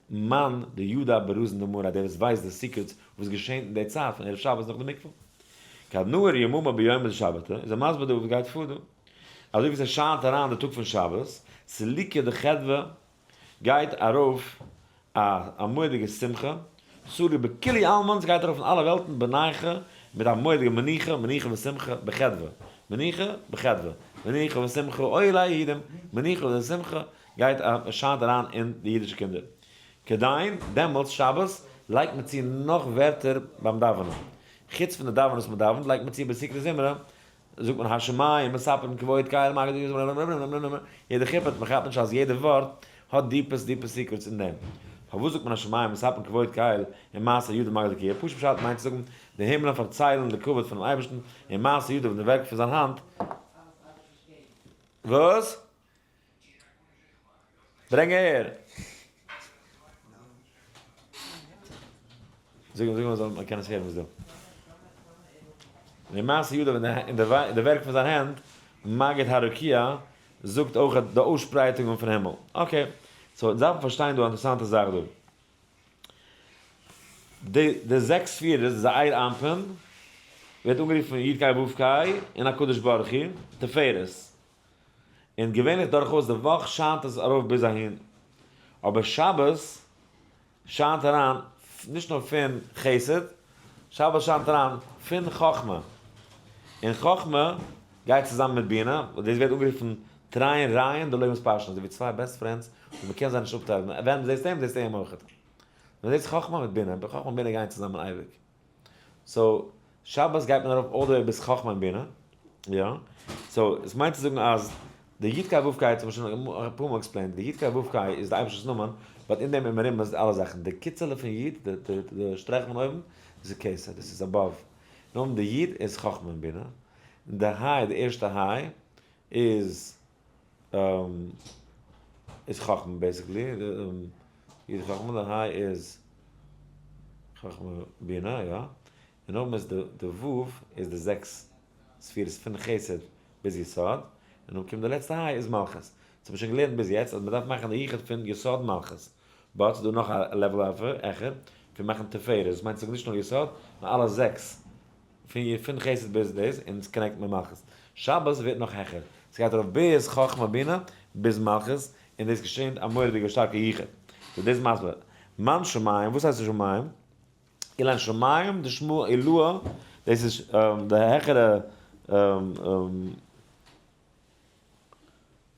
מאן דידע ברזין דמרא, דער וואס ווייסט די secrets וואס געשענט אין די צייט פון ערב שבת נאך די מקווה. כד נהיר יממא ביומא דשבתא, איז ער מסביר דא וואס גייט פאר דא. אזוי ווי ס'שיינט אריין די טאג פון שבת, סליקא דחדוה גייט ארויף א א מורא'דיגע שמחה, סרי בכולי עלמין, ס'גייט ארויף אין אלע וועלטן בנייחא, מיט א מורא'דיגע מנוחה, מנוחה ושמחה בחדוה, מנוחה בחדוה, מנוחה ושמחה אוי ליהודים, מנוחה ושמחה גייט א שיינט אריין אין די אידישע קינדער. כדין, דעמאלטס שבת לייגט מען צו נאך ווערטער ביים דאווענען. חוץ פון די דאווענען וואס מען דאווענט לייגט מען צו בפסוקי דזמרה זאגט מען השמים מספרים כבוד קל יעדע כיפת, מען כאפט נישט אז יעדע ווארט האט דיפע דיפע secrets אין דעם. פארוואס זאגט מען השמים מספרין כבוד קל און מעשה ידיו מגיד הרקיע? פשוט פשט מיינט צו זאגן די הימלען פארציילן די כבוד פונעם אייבערשטן און מעשה ידיו און די ווערק פון זיין האנט. וואס? ברענג אהער. זאג אים זאג אים אז מען קען עס הערן וואס דא. די מעשה ידיו און די ווערק פון זיין הענט מגיד הרקיע זאגט אויך די אויסשפרייטונגען פון הימל. okay, so אונז דארפן פארשטיין דא א אינטערעסאנטע זאך דא. די די זעקס ספירות, זעיר אנפין, ווערט אנגערופן יוד קיי וו קיי און הקדוש ברוך הוא, תפארת. און געווענליך דורכאויס די וואך שיינט עס ארויף ביז אהין. אבער שבת שיינט אריין נישט נאר פון חסד, שבת שיינט אריין פון חכמה. און חכמה גייט צוזאמען מיט בינה, וואס דאס ווערט אנגערופן תרין רעין דלא מתפשרין, אזוי ווי צוויי best friends וואס מען קען זיי נישט אפטיילן, ווען דו זעסט אים זעסטו אים אויך. מען זעט חכמה מיט בינה, חכמה און בינה גייען צוזאמען אייביג. so שבת גייט מען ארויף all the way ביז חכמה און בינה, יא, so עס מיינט צו זאגן אז די יוד קיי וו קיי, האט מען שוין אפאר מאל explained, די יוד קיי וו קיי איז די אייבערשטער'ס נאמען, but אין דעם איז מרומז אלע זאכן, די קיצעלע פון יוד, די שטרעך פון אויבן, דאס איז כתר, דאס איז above, נאכדעם די יוד איז חכמה און בינה, און די היי, די ערשטע היי, איז איז חכמה basically, יוד חכמה, די היי איז חכמה בינה, יא, און נאכדעם איז די ו' איז די זעקס ספירות פון חסד ביז יסוד, און נאכדעם קומט די לעצטע היי איז מלכות. דאס האט מען שוין געלערנט ביז יעצט אז מען דארף מאכן די יחוד פון יסוד מלכות, but ס'איז דא נאך א level העכער פון מאכן תפארת, דאס מיינט ס'איז נישט נאר יסוד נאר אלע זעקס פון חסד ביז דאס און עס connect מיט מלכות. שבת ווערט נאך העכער, ס'גייט ארויף ביז חכמה בינה ביז מלכות, און דאס געשענט א מורא'דיגע שטארקע יחוד. so דאס מסביר מאן שמים, וואס הייסט שמים? אילן שמים דשמא עילאה, דאס איז די העכערע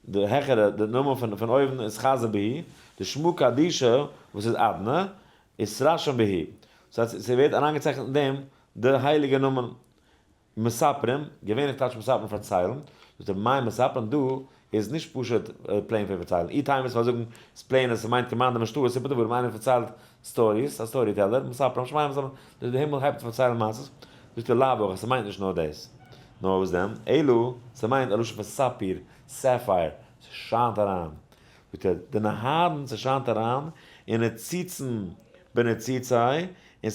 די העכערע די נאמען פון פון אויבן איז חזה בהי, די שמא קדישא וואס איז אדנא איז סרשן בהי, ס'הייסט ס'ווערט אריינגעצייכנט אין דעם די הייליגע נאמען. מספרים, געווענליך טייטש מספרים פארציילן, זאגט ער מאי מספרים דא איז נישט פשוט plain פון פארציילן, אי טיים איז פאר זאגן איז plain אז ס'מיינט כמאן דמשתעי סיפור דברים איינער פארציילט stories, א story teller, מספרים שמים מספרים, די הימל הייבט אן פארציילן מעשות, זאגט ער לאו הכי ס'מיינט נישט נאר דאס, נאר וואס דען, אלא ס'מיינט א לשון פון ספיר, sapphire, ס'שיינט אריין, זאגט ער די נהרין ס'שיינט אריין און נציצין בנציצי און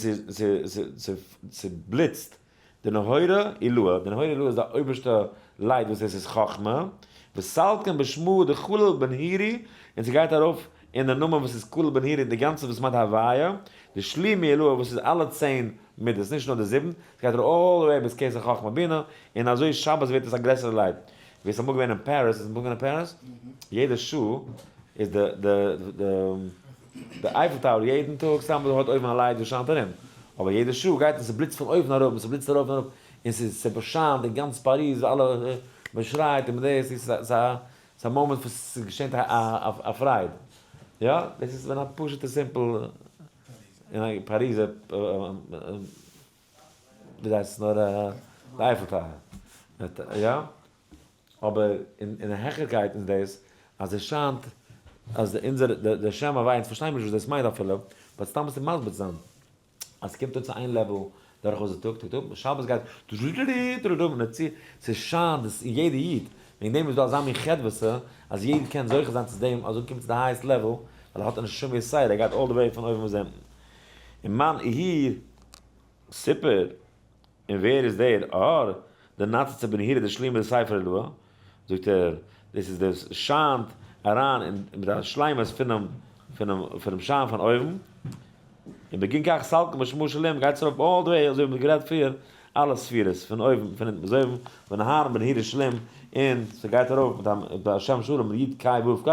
ס'בליצט דנהורא עילאה, דנהורא עילאה איז די אויבערשטע light וואס דאס איז חכמה, וסלקין בשמא דכליל בנהירו, און ס'גייט ארויף אין די נאמען וואס איז כליל בנהירו די גאנצע וואס מיינט הוויה, דשלימי עילאה וואס איז אלע צען מידות נישט נאר די זיבן, ס'גייט ארויף all the way ביז כתר חכמה בינה, און אזוי שבת ווערט עס א גרעסערע light. ווער ס'איז אמאל געווען אין פאריס, איז אמאל געווען אין פאריס? יעדע שעה איז די די די די Eiffel Tower יעדן טאג סתם האט אויבן א light וואס שיינט ארום, אבער יעדע שעה גייט און ס'בליצט פון אויבן אראפ און ס'בליצט ארויף און אראפ און ס'איז ס'באשיינט אין גאנץ פאריז אלע מ'שרייט און מ'דאס ס'איז א ס'איז א מאמענט וואס ס'געשענט א א פרייד, יא דאס איז ווען א פשוטע simple אין א פאריזער ווי הייסט עס נאר די Eiffel Tower יא. אבער אין העכערקייט איז דאס אז עס שיינט אז אונזער דער שם הוויה אונז פארשטייען נישט וואס דאס מיינט אפילו, but סתם עס מסביר צו זיין אז ס'קומט אן צו איין level דורכאויס די טאג טאג טאג, שבת גייט טרורורורורורורורו און ס'שיינט דאס אין יעדע איד, וועגן דעם איז דא אזא מין חדוותא אז יעדער קען זוכה זיין צו דעם אז אנקומען צו די highest level ווייל ער האט נישט שום יסוד ער גייט all the way פון אויבן ביז אונטן. און מאן איהי סיפור. און ווער איז דער אור? דנציצא בנהירו דשלימא דספר עילאה, זאגט ער, דאס איז דאס שיינט אריין אין מיט א שלימות פונעם פונעם פונעם שיין פון אויבן, און בגין כך סלקין בשמא שלים גייט עס ארויף all the way אזוי ווי מ'האט גערעדט פריער אלע ספירות פון אויבן פון אונטן ביז אויבן, ונהרין בנהירו שלים און ס'גייט ארויף מיט א מיט א שם שלם י' קי ו' קי,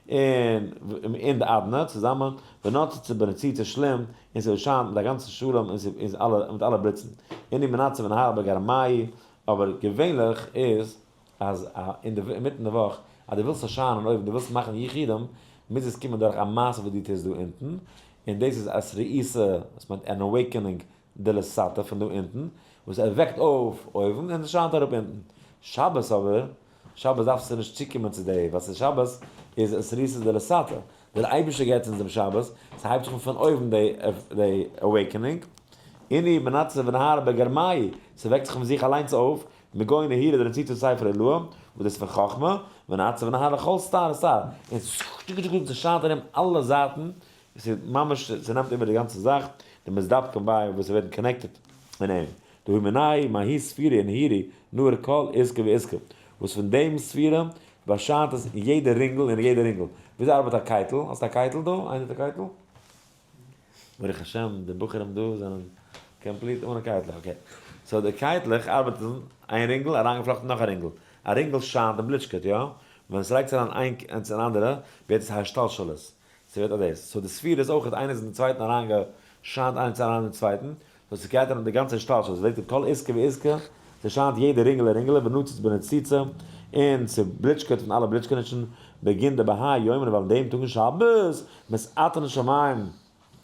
און און די אדנא צוזאמען, ונצצו בנציצה שלים, און ס'שיינט מיט א גאנצן שלום און ס'איז אלע מיט אלע בליצן. אינהו מנצצי ונהרי בגרמייהו, אבער געווענליך איז אז אין די אינמיטן די וואך אז דו ווילסט זאל שיינען אויבן, דו ווילסט מאכן יחודים, מוז עס קומען דורך א מעשה וואס דו טוסט דא אונטן, און דאס איז אתערותא, דאס מיינט אן awakening דלתתא פון דא אונטן, וואס ער וועקט אויף אויבן און עס שיינט אראפ אונטן. שבת אבער, שבת דארפסטו נישט צוקומען צו די, ווייל ס'איז שבת איז אתערותא דלתתא. דער אייבערשטער געבט אונז דעם שבת, ס'הייבט זיך אן פון אויבן די די awakening, איני מנצב ונהרא בגרמאי, ס'וועקט זיך פון זיך אליינס אויף, מגוי נהירא דרציצא ספר אלוה, וואס דאס איז פון חכמה, ונצב ונהרא לכל סתר וסתר, און ס'שיינט ארום אלע זייטן, ס'איז ממש ס'נעמט איבער די גאנצע זאך, די מזדבקין ביי וואס ס'ווערט connected אין אים, דהוא מינאי מהאי ספירה און נהירי נאר כל עסקא ועסקא, וואס פון דעם ספירה באשיינט עס אין יעדע רינגל און יעדע רינגל. וויאזוי ארבעט א קייטל? האסט א קייטל דא? איינער האט א קייטל? ברוך השם די בחורים דא זענען complete אנע קייטלעך, okay. So די קייטלעך ארבעטן איין רינגל אריינגעפלאכטן נאך א רינגל. א רינגל שיינט און בליטשקעט, יא? ווען עס לייגט אריין איין אין אנדערע ווערט עס השתלשלות. ס'ווערט א דאס. So די ספירה איז אויך איינער איז אין די צווייטן אריינגעשיינט איינס אריין אין צווייטן. So ס'גייט ארום די גאנצע השתלשלות. ס'ווערט כל עסקא ועסקא. ס'שיינט יעדע רינגעלע רינגעלע ונציץ בנציצה. און ס'בליטשקעט פון אלע בליטשקענישן. בגין דבהאי יומא ווייל אין דעם טאג אין שבת מתעטרין שמים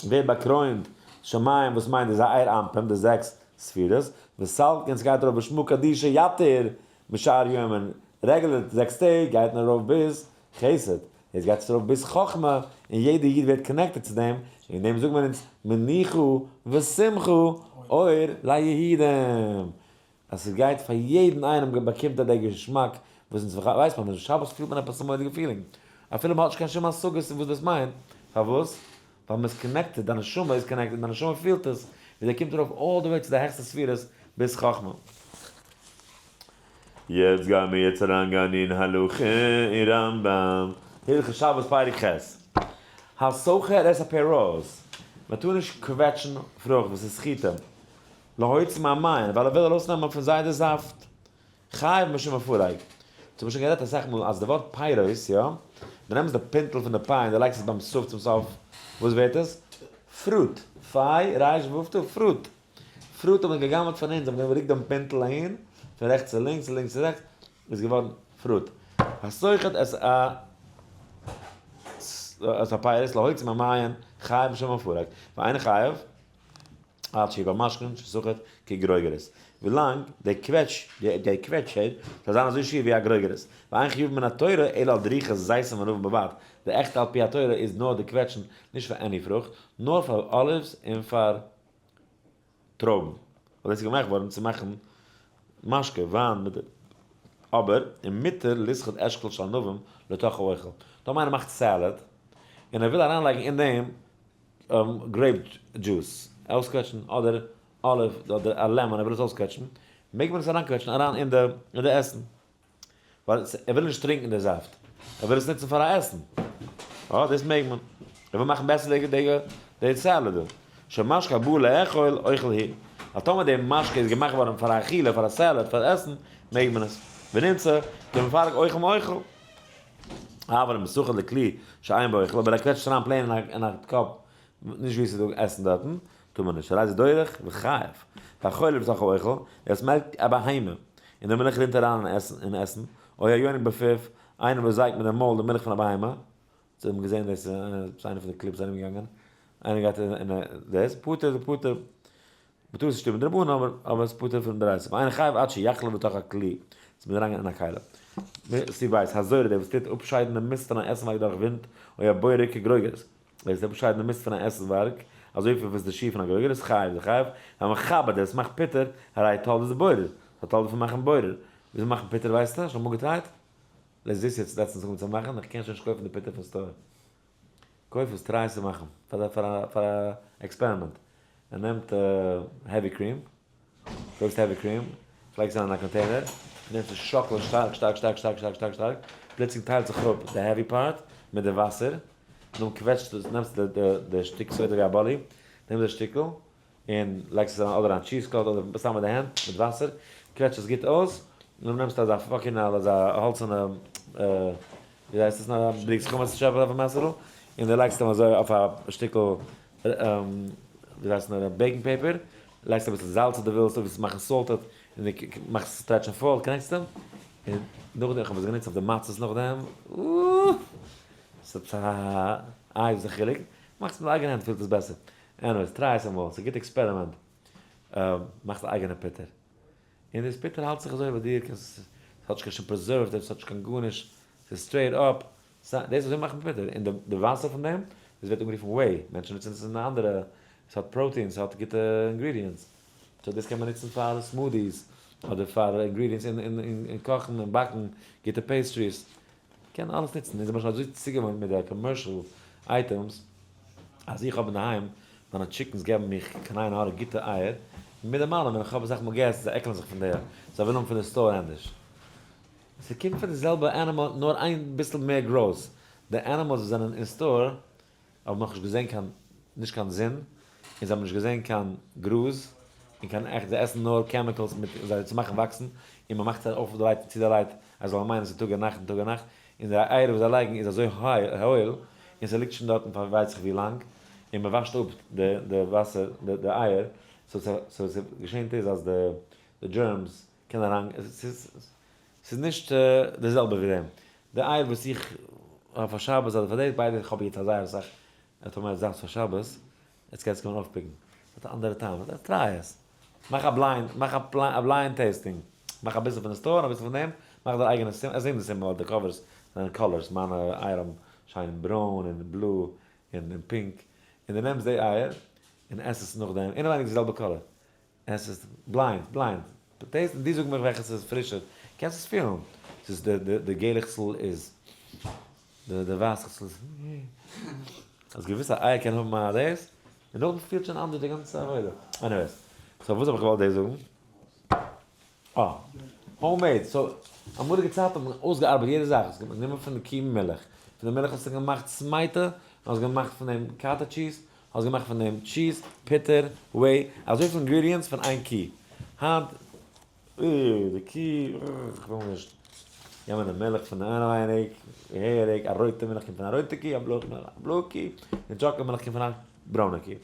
ווערט באקרוינט שמים וואס מיינט די זעיר אנפין די זעקס ספירות וסלקין און ס'גייט ארויף בשמא קדישא יתיר משאר יומין רעגולער זעקס טעג גייט מען ארויף ביז חסד יעצט גייט עס ארויף ביז חכמה און יעדע איד ווערט connected צו דעם וועגן דעם זאגט מען אונז מנוחה ושמחה אור ליהודים אז ס'גייט פאר יעדן איינעם באקומט ער די געשמאק וואס אונז ווייסט מען ווען שבת פילט מען עפעס א מורא'דיגע feeling אפילו מ'האט נישט קיין שום השגות אין וואס דאס מיינט, פארוואס? ווייל מ'איז connected, דיין נשמה איז connected, דיין נשמה פילט עס, ווי דער קומט ארויף all the way צו די העכסטע ספירות ביז חכמה. יעצט גייען מיר יעצט אריינגיין אין הלכה אין רמב ם. הלכות שבת פרק ח'. הסוחט את הפירות, מען טאר נישט קוועטשן פרוכט וואס איז סחיטה, להוציא מהמעין, ווייל ער וויל ארויסנעמען פון זיי די זאפט. חייב משום מפרק. אונז האבן שוין גערעדט אסאך מאל אז די ווארט פירות, יא? דו נעמסט די פינטל פון די פיי און דו לייגסט עס ביים סוף צום סוף, וואס ווערט עס? פרוט. פיי, רייש, וו, תו, פרוט. פרוט האט מען גע'גנב'ט פון אונז, האט מען גערוקט דעם פינטל אהין, פון רעכטס צו לינקס, פון לינקס צו רעכטס, איז געווארן פרוט. הסוחט את א את הפירות להוציא מהמעין, חייב משום מפרק. ואינו חייב. עד שיהא במשקין שסוחט כגרוגרת, ווילאנג די קוועטש, די קוועטשער, זאל זיין אזוי שיער ווי א גרוגרת, ואין חיוב מן התורה אלא על דריכת זיתים וענבים בלבד, די עכטע על פי התורה איז נאר די קוועטשן נישט פאר any פרוכט, נאר פאר olives און פאר טרויבן, ווייל דאס איז געמאכט געווארן צו מאכן משקה, וויין מיט די, אבער ומותר לסחוט אשכול של ענבים לתוך האוכל, טאמער איינער מאכט salad און ער וויל אריינלייגן אין דעם grape juice אויסקוועטשן אדער olive אדער א lemon ער וויל עס אויסקוועטשן מעג מען עס אריינקוועטשן אריין אין די אין די עסן ווייל ער וויל נישט טרינקן די זאפט ער וויל עס נוצן פאר א עסן אה דאס מעג מען ער וויל מאכן בעסער די די די salad שמשקה הבא לאכול אוכל הוא אז טאמער די משקה איז געמאכט געווארן פאר א אכילה פאר א salad פאר עסן מעג מען עס ונמצא כמפרק אוכל מאוכל. אבל אם סוחט לכלי שאין בו אוכל, אבער ער קוועטשט אריין plain אין א cup, נישט ווי ס'איז דא עסן דארטן, טאר מען נישט, הרי זה דורך וחייב. והחולב בתוך האוכל, עס מעלקט א בהמה, און די מילך רינט אריין אין עסן, או היונק בפיו, איינער וואס זייגט מיט די מויל די מילך פון א בהמה, זיי האבן געזען דאס איז איינע פון די clips ארום געגאנגען, איינער גייט אין דאס, פטור איז פטור, מ'טאר עס נישט טון מיט דרבנן אבער אבער עס איז פטור פון דאורייתא, ואינו חייב עד שיחלב בתוך הכלי, עס מוז אריינגיין אין א כלי. סעיף ב', הזורה דער וואס טוט אפשיידן די מיסט פון א עסנווארג דורך ווינט, או הבורר כגרוגרת, דער וואס טוט אפשיידן די מיסט פון א עסנווארג, אזוי ווי וואס די שיעור פון א גרוגרת איז חייב איז חייב, והמכבד דער וואס מאכט פיטער, הרי תולדת בורר, א תולדה פון מאכן בורר, וויאזוי מאכט מען פיטער ווייסטו? שוין אמאל געטרייט? לעז דאס יעצט לעצטנס אנגעהויבן צו מאכן, איך קען שוין נישט קויפן די פיטער פון store. קויף עס try עס צו מאכן פאר פאר פאר א experiment. ער נעמט heavy cream, קויפסט heavy cream, לייגסט אריין אין א container, נעמסט עס שאקלען שטארק שטארק שטארק שטארק שטארק שטארק שטארק, פלוצלינג טיילט זיך אפ די heavy part מיט די וואסער, נאכדעם קוועטשסט עס, נעמסט די די שטיק ס'ווערט ווי א באלי, נעמסט די שטיקל, און לייגסט עס אריין אדער אין cheesecloth אדער סתם מיט די הענט מיט וואסער, קוועטש עס גוט אויס, נאכדעם נעמסטו אזא fucking אזא האלצענע ווי הייסט עס נאר א בדיקת חמץ שעפעלע אויפן מעסערל, און די לייגסט אים אזוי אויף א שטיקל ווי הייסט נאר baking paper, לייגסט אביסל זאלץ אויב די ווילסט, אויב ווילסט מאכן salted, און די מאכסט עס stretch ן fold, קענסט אים, און נאכדעם, איך האב עס גענוצט אויף די מצות נאכדעם, אאאא, ס'איז א איי וואס איז די חילוק, מאכסט מיט די אייגענע הענט פילט עס בעסער. Anyways, try עס אמאל, ס'איז א גוטע experiment. מאכסט א אייגענע פיטער. און דאס פיטער האלט זיך אזוי ביי דיר, קענסט עס, ס'האט נישט קיין שום preservative, ס'האט נישט קיין גארנישט, ס'איז straight up. דאס אזוי מאכט מען פיטער, און די וואסער פון דעם, דאס ווערט אנגערופן whey, מענטשן נוצן עס אין אנדערע, עס האט protein, עס האט גוטע ingredients, so דאס קען מען נוצן פאר smoothies, אדער פאר ingredients אין קאכן און באקן, גוטע pastries, קען אלעס נוצן, אונז זעמיר שוין אזוי צוגעוואוינט מיט די commercial items, אז איך האב אינדערהיים, מיינע chickens געבן מיך קיין עין הרע גוטע אייער, און מיט דעם אלעם ווען איך האב אסאך מאל געסט, זיי עקלען זיך פון די, זיי ווילן האבן פון די store ענדערש. ס'קומט פון די זעלבע animal נאר איין ביסל מער גרויס, די animals וואס זענען אין store האבן נאכנישט געזען קיין נישט קיין זון, און זיי האבן נישט געזען קיין גראז, און קיין עכט, זיי עסן נאר chemicals מיט זיי צו מאכן וואקסן, און מ'מאכט זיי אויף די light צו די light אז זיי זאלן מיינען ס'איז טאג און נאכט און טאג און נאכט, און די אייער וואס זיי לייגן איז אזוי הויל, און ס'ליגט שוין דארטן פאר ווייס איך ווי לאנג, און מ'וואשט אפ די וואסער די אייער, so ס'געשענט איז אז די germs קען אריין, ס'איז נישט די זעלבע ווי דעם. די אייער וואס איך האב פאר שבת אדער פאר דאס, ביידע איך האב יעצט א זייער אסאך טאמער זאפט פאר שבת, יעצט קענסטו קומען אויפ pick ן. ס'האט א אנדערע טעם, try עס. מאך א blind, מאך א blind tasting. מאך אביסל פון די store, אביסל פון דעם, מאך דיין אייגענע סימן, עס זעהן די סימן ווייל די covers זענען colors, מיינע אייער האבן שיין ברוין און בלוי און pink, און דו נעמסט די אייער און עס עס נאכדעם, אינעווייניג די זעלבע color. עס איז blind, blind. דאס, דו זאג מיך וועלכע ס'איז פרישער. קענסט עס פילן. ס'איז די, די, די געלעכצל איז, די, די ווייסעכצל איז, אז געוויסע אייער קען האבן א דאס, און נאכדעם פילט שוין אנדערש די גאנצע עבודה. anyways. so וואס האב איך געוואלט דיר זאגן? אה. homemade. so, אמאליגע צייטן האט מען אויסגעארבעט יעדע זאך. האסט גענומען פון די קי מילך. פון די מילך האסטו געמאכט סמייטע, האסט געמאכט פון דעם cottage cheese, האסט געמאכט פון דעם cheese, פיטער, whey, אזויפיל ingredients פון איין קי. היינט, אה, די קי, אה, איך וויל נישט. נעמען די מילך פון אינעווייניג, געהעריג, א רויטע מילך קומט פון א רויטע קי, א בלויע מילך א בלויע קי, און chocolate מילך קומט פון א ברוינע קי.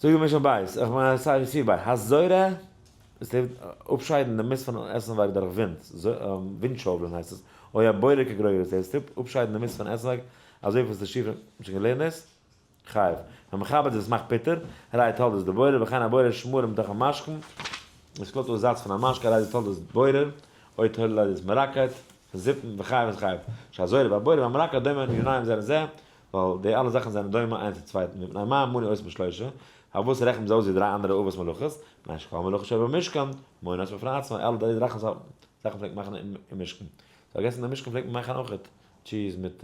זאגט די משנה בית, איך מיין סיי ווי סיי, הזורה, עס לעבט אפשיידן די מיסט פון עסנווארג דורך ווינט, ווינט שאוולען הייסט עס, או הבורר כגרוגרת, עס טוט אפשיידן די מיסט פון עסנווארג אזוי ווי די שיעור פון שוין געלערנט דאס, חייב. המכבד וואס מאכט פיטער, הרי תולדות דבורר, וכן הבורר שמרים מתוך המשקן, עס קלאפט אויס זאץ פון א משקה, הרי זה תולדות בורר, או תולדות מרקד, פון זיפן, וחייב איז חייב. שהזורע והבורר והמרקד דומה עניניהם זה לזה, ווייל די אלע זאכן זענען דומה איינס צום צווייטן, מפני מה מנו אותם בשלושה, פארוואס רעכנט מען זיי אויס ווי דריי אנדערע אבות מלאכות, מפני שכל מלאכה שבמשכן, מונה אותה בפני עצמה, אלע די דריי זאכן פלעגט מען מאכן אין משכן. פארגעסן אין משכן פלעגט מען מאכן אויכעט cheese מיט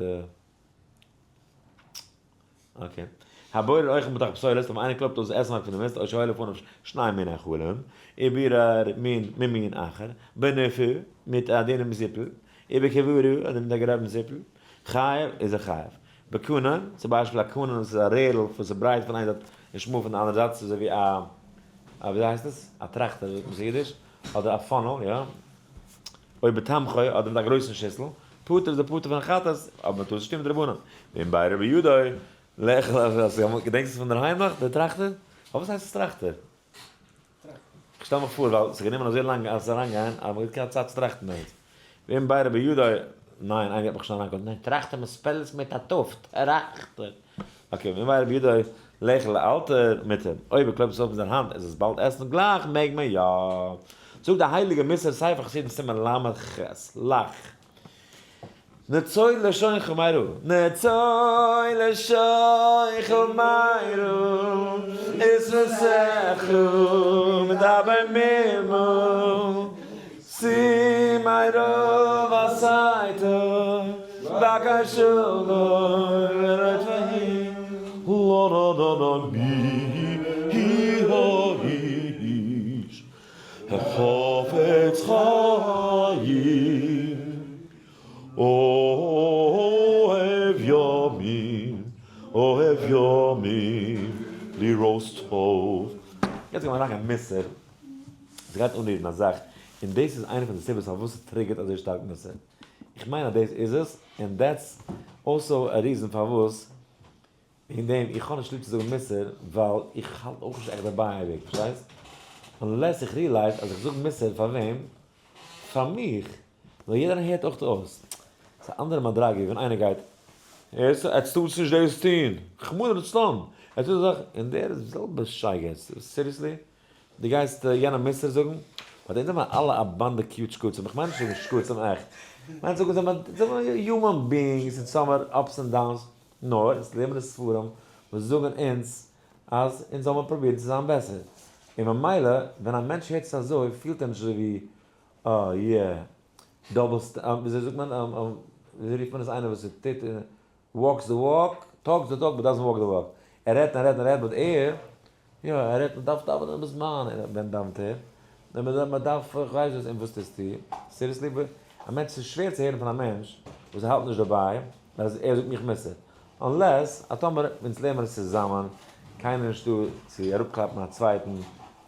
okay. הבורר אוכל מתוך פסולת, אויב איינער קלויבט אויס עסנווארג פון די מיסט, או שהיו לפניו שני מיני אכלים, ובירר מין ממין אחר, בנפה, מיט א דינעם זיפל, ובכברה, אדער מיט א גראבן זיפל, חייב, איז ער חייב. בקנה, צום ביישפיל א קנה וואס איז א רערל וואס איז ברייט פון איין זייט און שמאל פון די אנדערע זייט, ס'איז אזוי ווי א, א וויאזוי הייסט עס? א טראכטער זאגט מען עס אין אידיש, אדער א funnel, יא. אויב בתמחוי אדער מיט א גרויסן שיסל, פטור איז דער פטור פון חטאת, אבער מען טאר עס נישט טון מיט רבנן. ואם בירר בידו, לאכול אז געדענקסט עס פון דערהיים נאך, דער טראכטער? פארוואס הייסט עס טראכטער? איך שטעל מיך פאר ווייל ס'איז גענומען אזוי לאנג אז עס אריינגיין אז מ'האט געהאט צייט צו טראכטן דעמאלטס. ואם בירר בידו, ניין, איינער גייט מיך שוין אריינקומען, ניין, טראכטער מען spell ט עס מיט א ת', טראכטער. okay, ואם בירר בידו לאכול לאלתר מותר, אויב ער קלויבט עס אויף מיט זיין האנט עס איז באלד עסן גלייך מעג מען יא. זאגט די הייליגע מוסר ספר חסידים סימן ל"ח, לח. נצור לשונך מרע, נצור לשונך מרע, ושפתיך מדבר מרמה, סור מרע ועשה טוב, בקש שלום ורודף לא מי האיש החפץ חיים אוהב ימים אוהב ימים לראות טוב. יעצט גיימער אריינגיין מוסר, ס'גייט אנרירן א זאך, און דאס איז איינע פון די סיבות פארוואס ס' trigger ט אזוי שטארק מוסר, איך מיין אז דאס איז עס, און that's also a reason פארוואס וועגן דעם איך האב נישט ליב צו זאגן מוסר ווייל איך האלט אויך נישט עכט דערביי אייביג, פארשטייסט? unless איך realize אז איך זאג מוסר פאר וועם? פאר מיך! ווייל יעדער הערט אויך אויס. ס'איז א אנדערע מדריגה ווי ווען איינער גייט, הערסט? עטס טארטס נישט דאס טון! רחמנא לצלן! ער טוט א זאך און דער איז זעלבע שייגעץ, seriously? דו גייסט יענעם מוסר זאגן? But אונז זעמער אלע א באנדע cute שקצים, איך מיין נישט זאגן שקצים עכט, איך מיין זאגן זעמער human beings אונז האמער ups and downs, נאר אונז לערנען די ספרים וואס זאגן אונז אז אונז זאל מען פרובירן צו זיין בעסער, און ממילא ווען א מענטש הערט עס אזוי פילט ער נישט אזוי ווי אה yeah, double וויאזוי זאגט מען וויאזוי רופט מען עס איינער וואס טוט walks the walk, talks the talk but doesn't walk the walk. ער רעדט און רעדט און רעדט but ער, יא ער רעדט מען דארף דאווענען בזמן, און ווען דאווענט ער? ווען מען דארף איך ווייס וואס, און וואס טוסטו? Seriously? א מענטש ס'איז שווער צו הערן פון א מענטש וואס האלט נישט דערביי אז ער זאגט מיך מוסר. Unless אז טאמער אונז לערנען מיר עס צוזאמען, קיינער נישטא צו אראפקלאפן א צווייטן,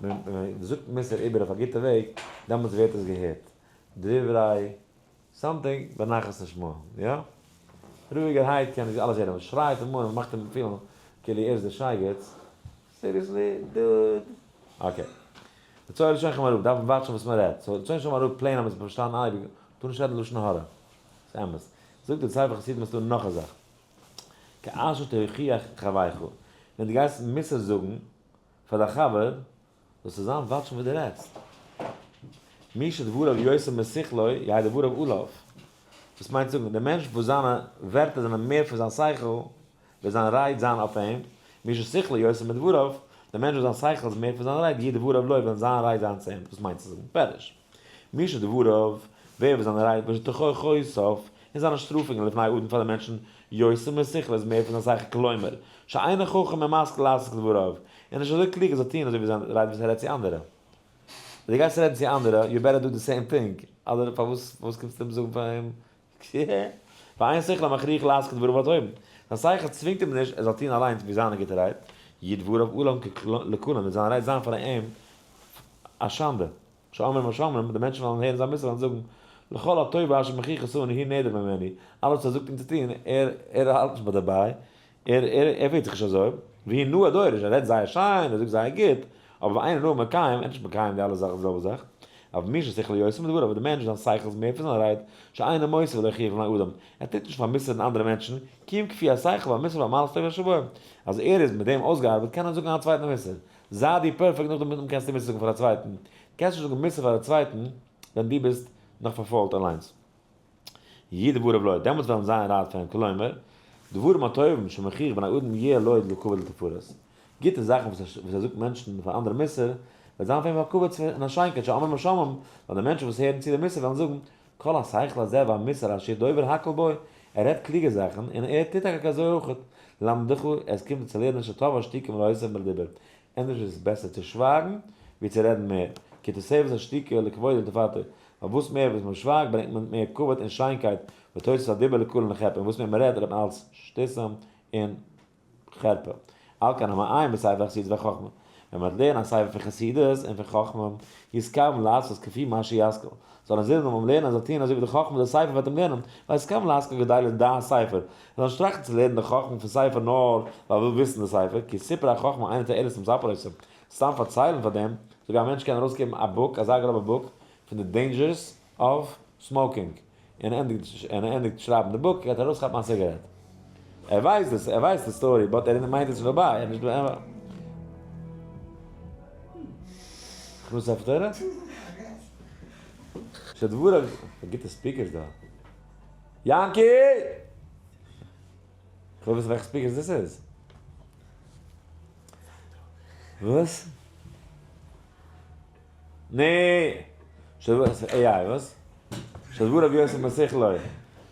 מען זאגט מוסר איבער אויף א גוטע וועג, דעמאלטס ווערט עס געהערט. דברי something בנחת נשמע, יא? רואיגערהייט קען ער אלעס הערן, שרייט אים אן און מאכט אים פילן כאילו ער איז דער שייגעץ, Seriously dude? Okay. רצוי לשונכם אראפ, דארף מען וואטשן וואס מען רעדט, so לשונכם אראפ plain האבן עס פארשטאנען אייביג, טאר נישט רעדן לשון הרע, ס'איז אמת. זאגט דער ספר חסידים איז דא נאך א זאך, כאשר תוכיח חברך, ווען דו גייסט מוסר זאגן פאר דיין חבר, זאלסטו זיין וואטשן וואס דו רעדסט. מי שדבריו יותר משכלו יהא דבריו עליו. דאס מיינט זאגן, דער מענטש וואס זיינע ווערטער זענען מער פון זיין שכל, וועט זיין רייד זיין אויף אים, מי ששכלו יותר מדבריו, דער מענטש וואס זיין שכל איז מער פון זיין רייד, יהא דבריו לו, וועלן זיין רייד זיין צו אים. דאס מיינט צו זאגן, פירוש. מי שדבריו, ווער וואס זיינע רייד, ותוכחותיו, און זיינע שטראפונגען לפני אדם פאר די מענטשן, יותר משכלו איז מער פון זיין שכל כלומר, שאינו חכם ומשכיל לעשות כדבריו, ער איז נישט אזוי קלוג ער זאל טון אזוי ווי זיין רייד וואס ער רעדט צו אנדערע. ווען דו גייסט רעדן צו אנדערע, you better do the same thing, אדער פארוואס פארוואס קומסטו אים זאגן פאר אים? ואין שכלו מכריחו לעשות כדבריו הטובים, זיין שכל צווינגט אים נישט ער זאל טון אליינס ווי זיינע גוטע רייד, יהיו דבריו עליו לקלון, וועט זיין רייד זיין פאר אים א שאנדע. שאומרים השומרים, די מענטשן וועלן הערן זיין מוסר און זאגן, לכל הטוב אשר מוכיח אותנו הוא נעדר ממנו, אלעס וואס ער זאגט אונז צו טון, ער ער האלט נישט ביי דערביי, ער ער ער פירט זיך נישט אזוי, והוא נאה דורש, ער רעדט זייער שיין, ער זאגט זייער גוט, אבער ואינו נאה ומקיים, ער איז נישט מקיים די אלע זאכן די זעלבע זאך. אבל מי ששכלו יותר מדבריו, אבער די מענטש וואס זיין שכל איז מער פון זיין רייד, שאינו מוסר ולא הוכיח לבני אדם, ער טוט נישט פאר'מוסר'ן אנדערע מענטשן, כי אם כפי השכל והמוסר והמעלות הטובות אשר בו, אז ער איז מיט דעם אויסגעארבעט קען ער זאגן א צווייטן מוסר, זיי דו perfect נאכדעם קענסטו מוסר זאגן פאר א צווייטן, דו קענסט נישט זאגן מוסר פאר א צווייטן ווען דו ביסט נאך פארפוילט אליינס. יהיו דבריו לו, דעמאלטס וועלן זיין רייד פאר אים, כלומר, דברים הטובים שמוכיח בני אדם יהיה לו לכבוד ולתפארת, גוטע זאכן וואס ער זאגט מענטשן פאר אנדערע מוסר, וועט זיין פאר אים א כבוד און א שיינקייט שאומרים השומעים, ווייל די מענטשן וואס הערן צו די מוסר וועלן זאגן, כל השכל הזה והמוסר אשר דובר הכל בו, ער רעדט קלוגע זאכן און ער טוט טאקע אזוי אויך, למדך, עס קומט צו לערנען שטוב השתיקה מלהוסיף מלדבר, ענדערש איז עס בעסער צו שווייגן ווי צו רעדן מער, כי תוספת השתיקה לכבודו ולתפארתו, ווייל וואס מער וואס מען שווייגט ברענגט מען מער כבוד און שיינקייט, ותוספת הדיבור לקלון ולחרפה, און וואס מער מען רעדט רעדט מען אלץ שטותים און חרפה. על כן המעיין בספר החסידות והחכמה, ווען מען וועט לערנען א ספר פון חסידות און פון חכמה, יתכוון לעשות כפי מה שישכיל, זאל ער זינען ביים לערנען זאל טוען אזוי ווי די חכמה די ספר וועט אים לערנען, ויתכוון להשכיל כדי לדעת ספר, ער זאל נישט טראכטן צו לערנען די חכמה פון ספר נאר ווייל ער וויל וויסן די ספר, כי סיפור החכמה אינו תועלת למספר אותו, סתם פארציילן פאר דעם, אזוי ווי א מענטש קען ארויסגעבן א book, אזא גראבע book, פון די dangers of smoking, און ער ענדיגט שרייבן די book גייט ער ארויסכאפן א ציגארעט. ער ווייסט דאס, ער ווייסט די story, but ער מיינט עס נישט דערביי, ער איז נישט דא. הכנסת ספר תורה? שדבריו, גוטע speakers דא. יאנקי! כ'וויל וויסן וועלכע speakers דאס איז. וואס? נע! AI וואס? שדבריו יותר משכלו,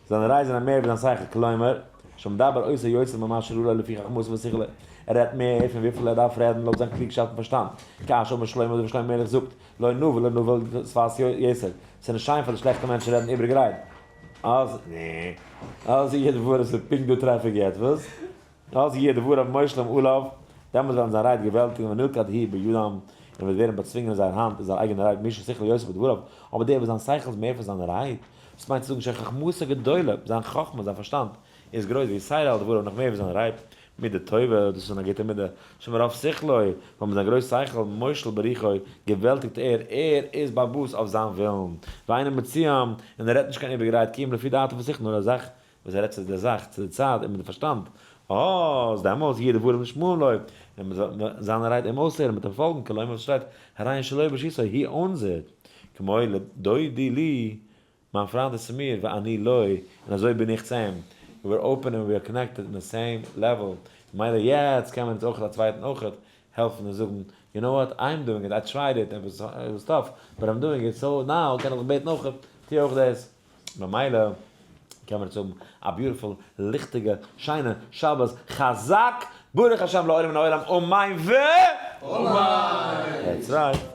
זיינע רייד זענען מער ווי זיין שכל, כלומר, שמדבר אותו יותר ממה שראוי לפי חכמתו ושכלו, ער רעדט מער פון וויפיל ער דארף רעדן לויט זיין קלוגשאפט און פארשטאנד, כאשר אמר שלמה אזוי ווי שלמה המלך זאגט, לא נאה ולנבל שפת יתר, ס'איז נישט שיין פאר די שלעכטע מענטשן רעדן איבריג רייד. אז, נע. אז יהיה דבריו ס'איז פונקט דא טרעפיק יעצט, וואס? אז יהיה דבריו מושלים עליו, דעמאלט וועלן זיין רייד געוועלטיגן ונלכד הוא בידם, און וועט ווערן באצווינגען אין זייער האנט, אין זיין אייגענע רייד, מי ששכלו יותר מדבריו, אבער דער וואס זיין שכל איז מער פון זיינע רייד, דאס מיינט צו זאגן שחכמתו גדולה, זיין חכמה, זיין פארשטאנד, איז גרויס, ויתירה על דבריו נאך מער ווי זיינע רייד, מידה טובה, דאס איז א גוטע מידה, שמרוב שכלו, ווייל מיט זיין גרויס שכל, מושל ברוחו, געוועלטיגט ער, ער איז בעל הבית אויף זיין ווילן, ואינו מוציאם, און ער רעדט נישט קיין איבעריגע רייד, כי אם לפי דעתו ושכלו, נאר א זאך וואס ער רעדט צו דער זאך, צו די צייט און מיט די פארשטאנד, אז דעמאלס יהיו דבריו נשמעים לו, ווען מען זאל זיינע רייד אים אויסהערן מיט אים פאלגן, כלומר וואס שטייט, הרי שלא ברשותו, he owns it. כמו לדודי לי, מיין פריינד איז צו מיר, ואני לו, און אזוי בין איך צו אים. We are open and we are connected in the same level. ממילא יעצט קען מען אונז אויך א צווייטן אויך העלפן און זאגן, you know what, I'm doing it, I tried it, it was tough, but I'm doing it, so now קען איך דיך בעטן אויך, טו אויך דאס. ממילא קען מען יעצט האבן א beautiful, ליכטיגע, שיינע שבת חזק, ברוך השם לעולם לעולם, אמן ו. אמן! That's right.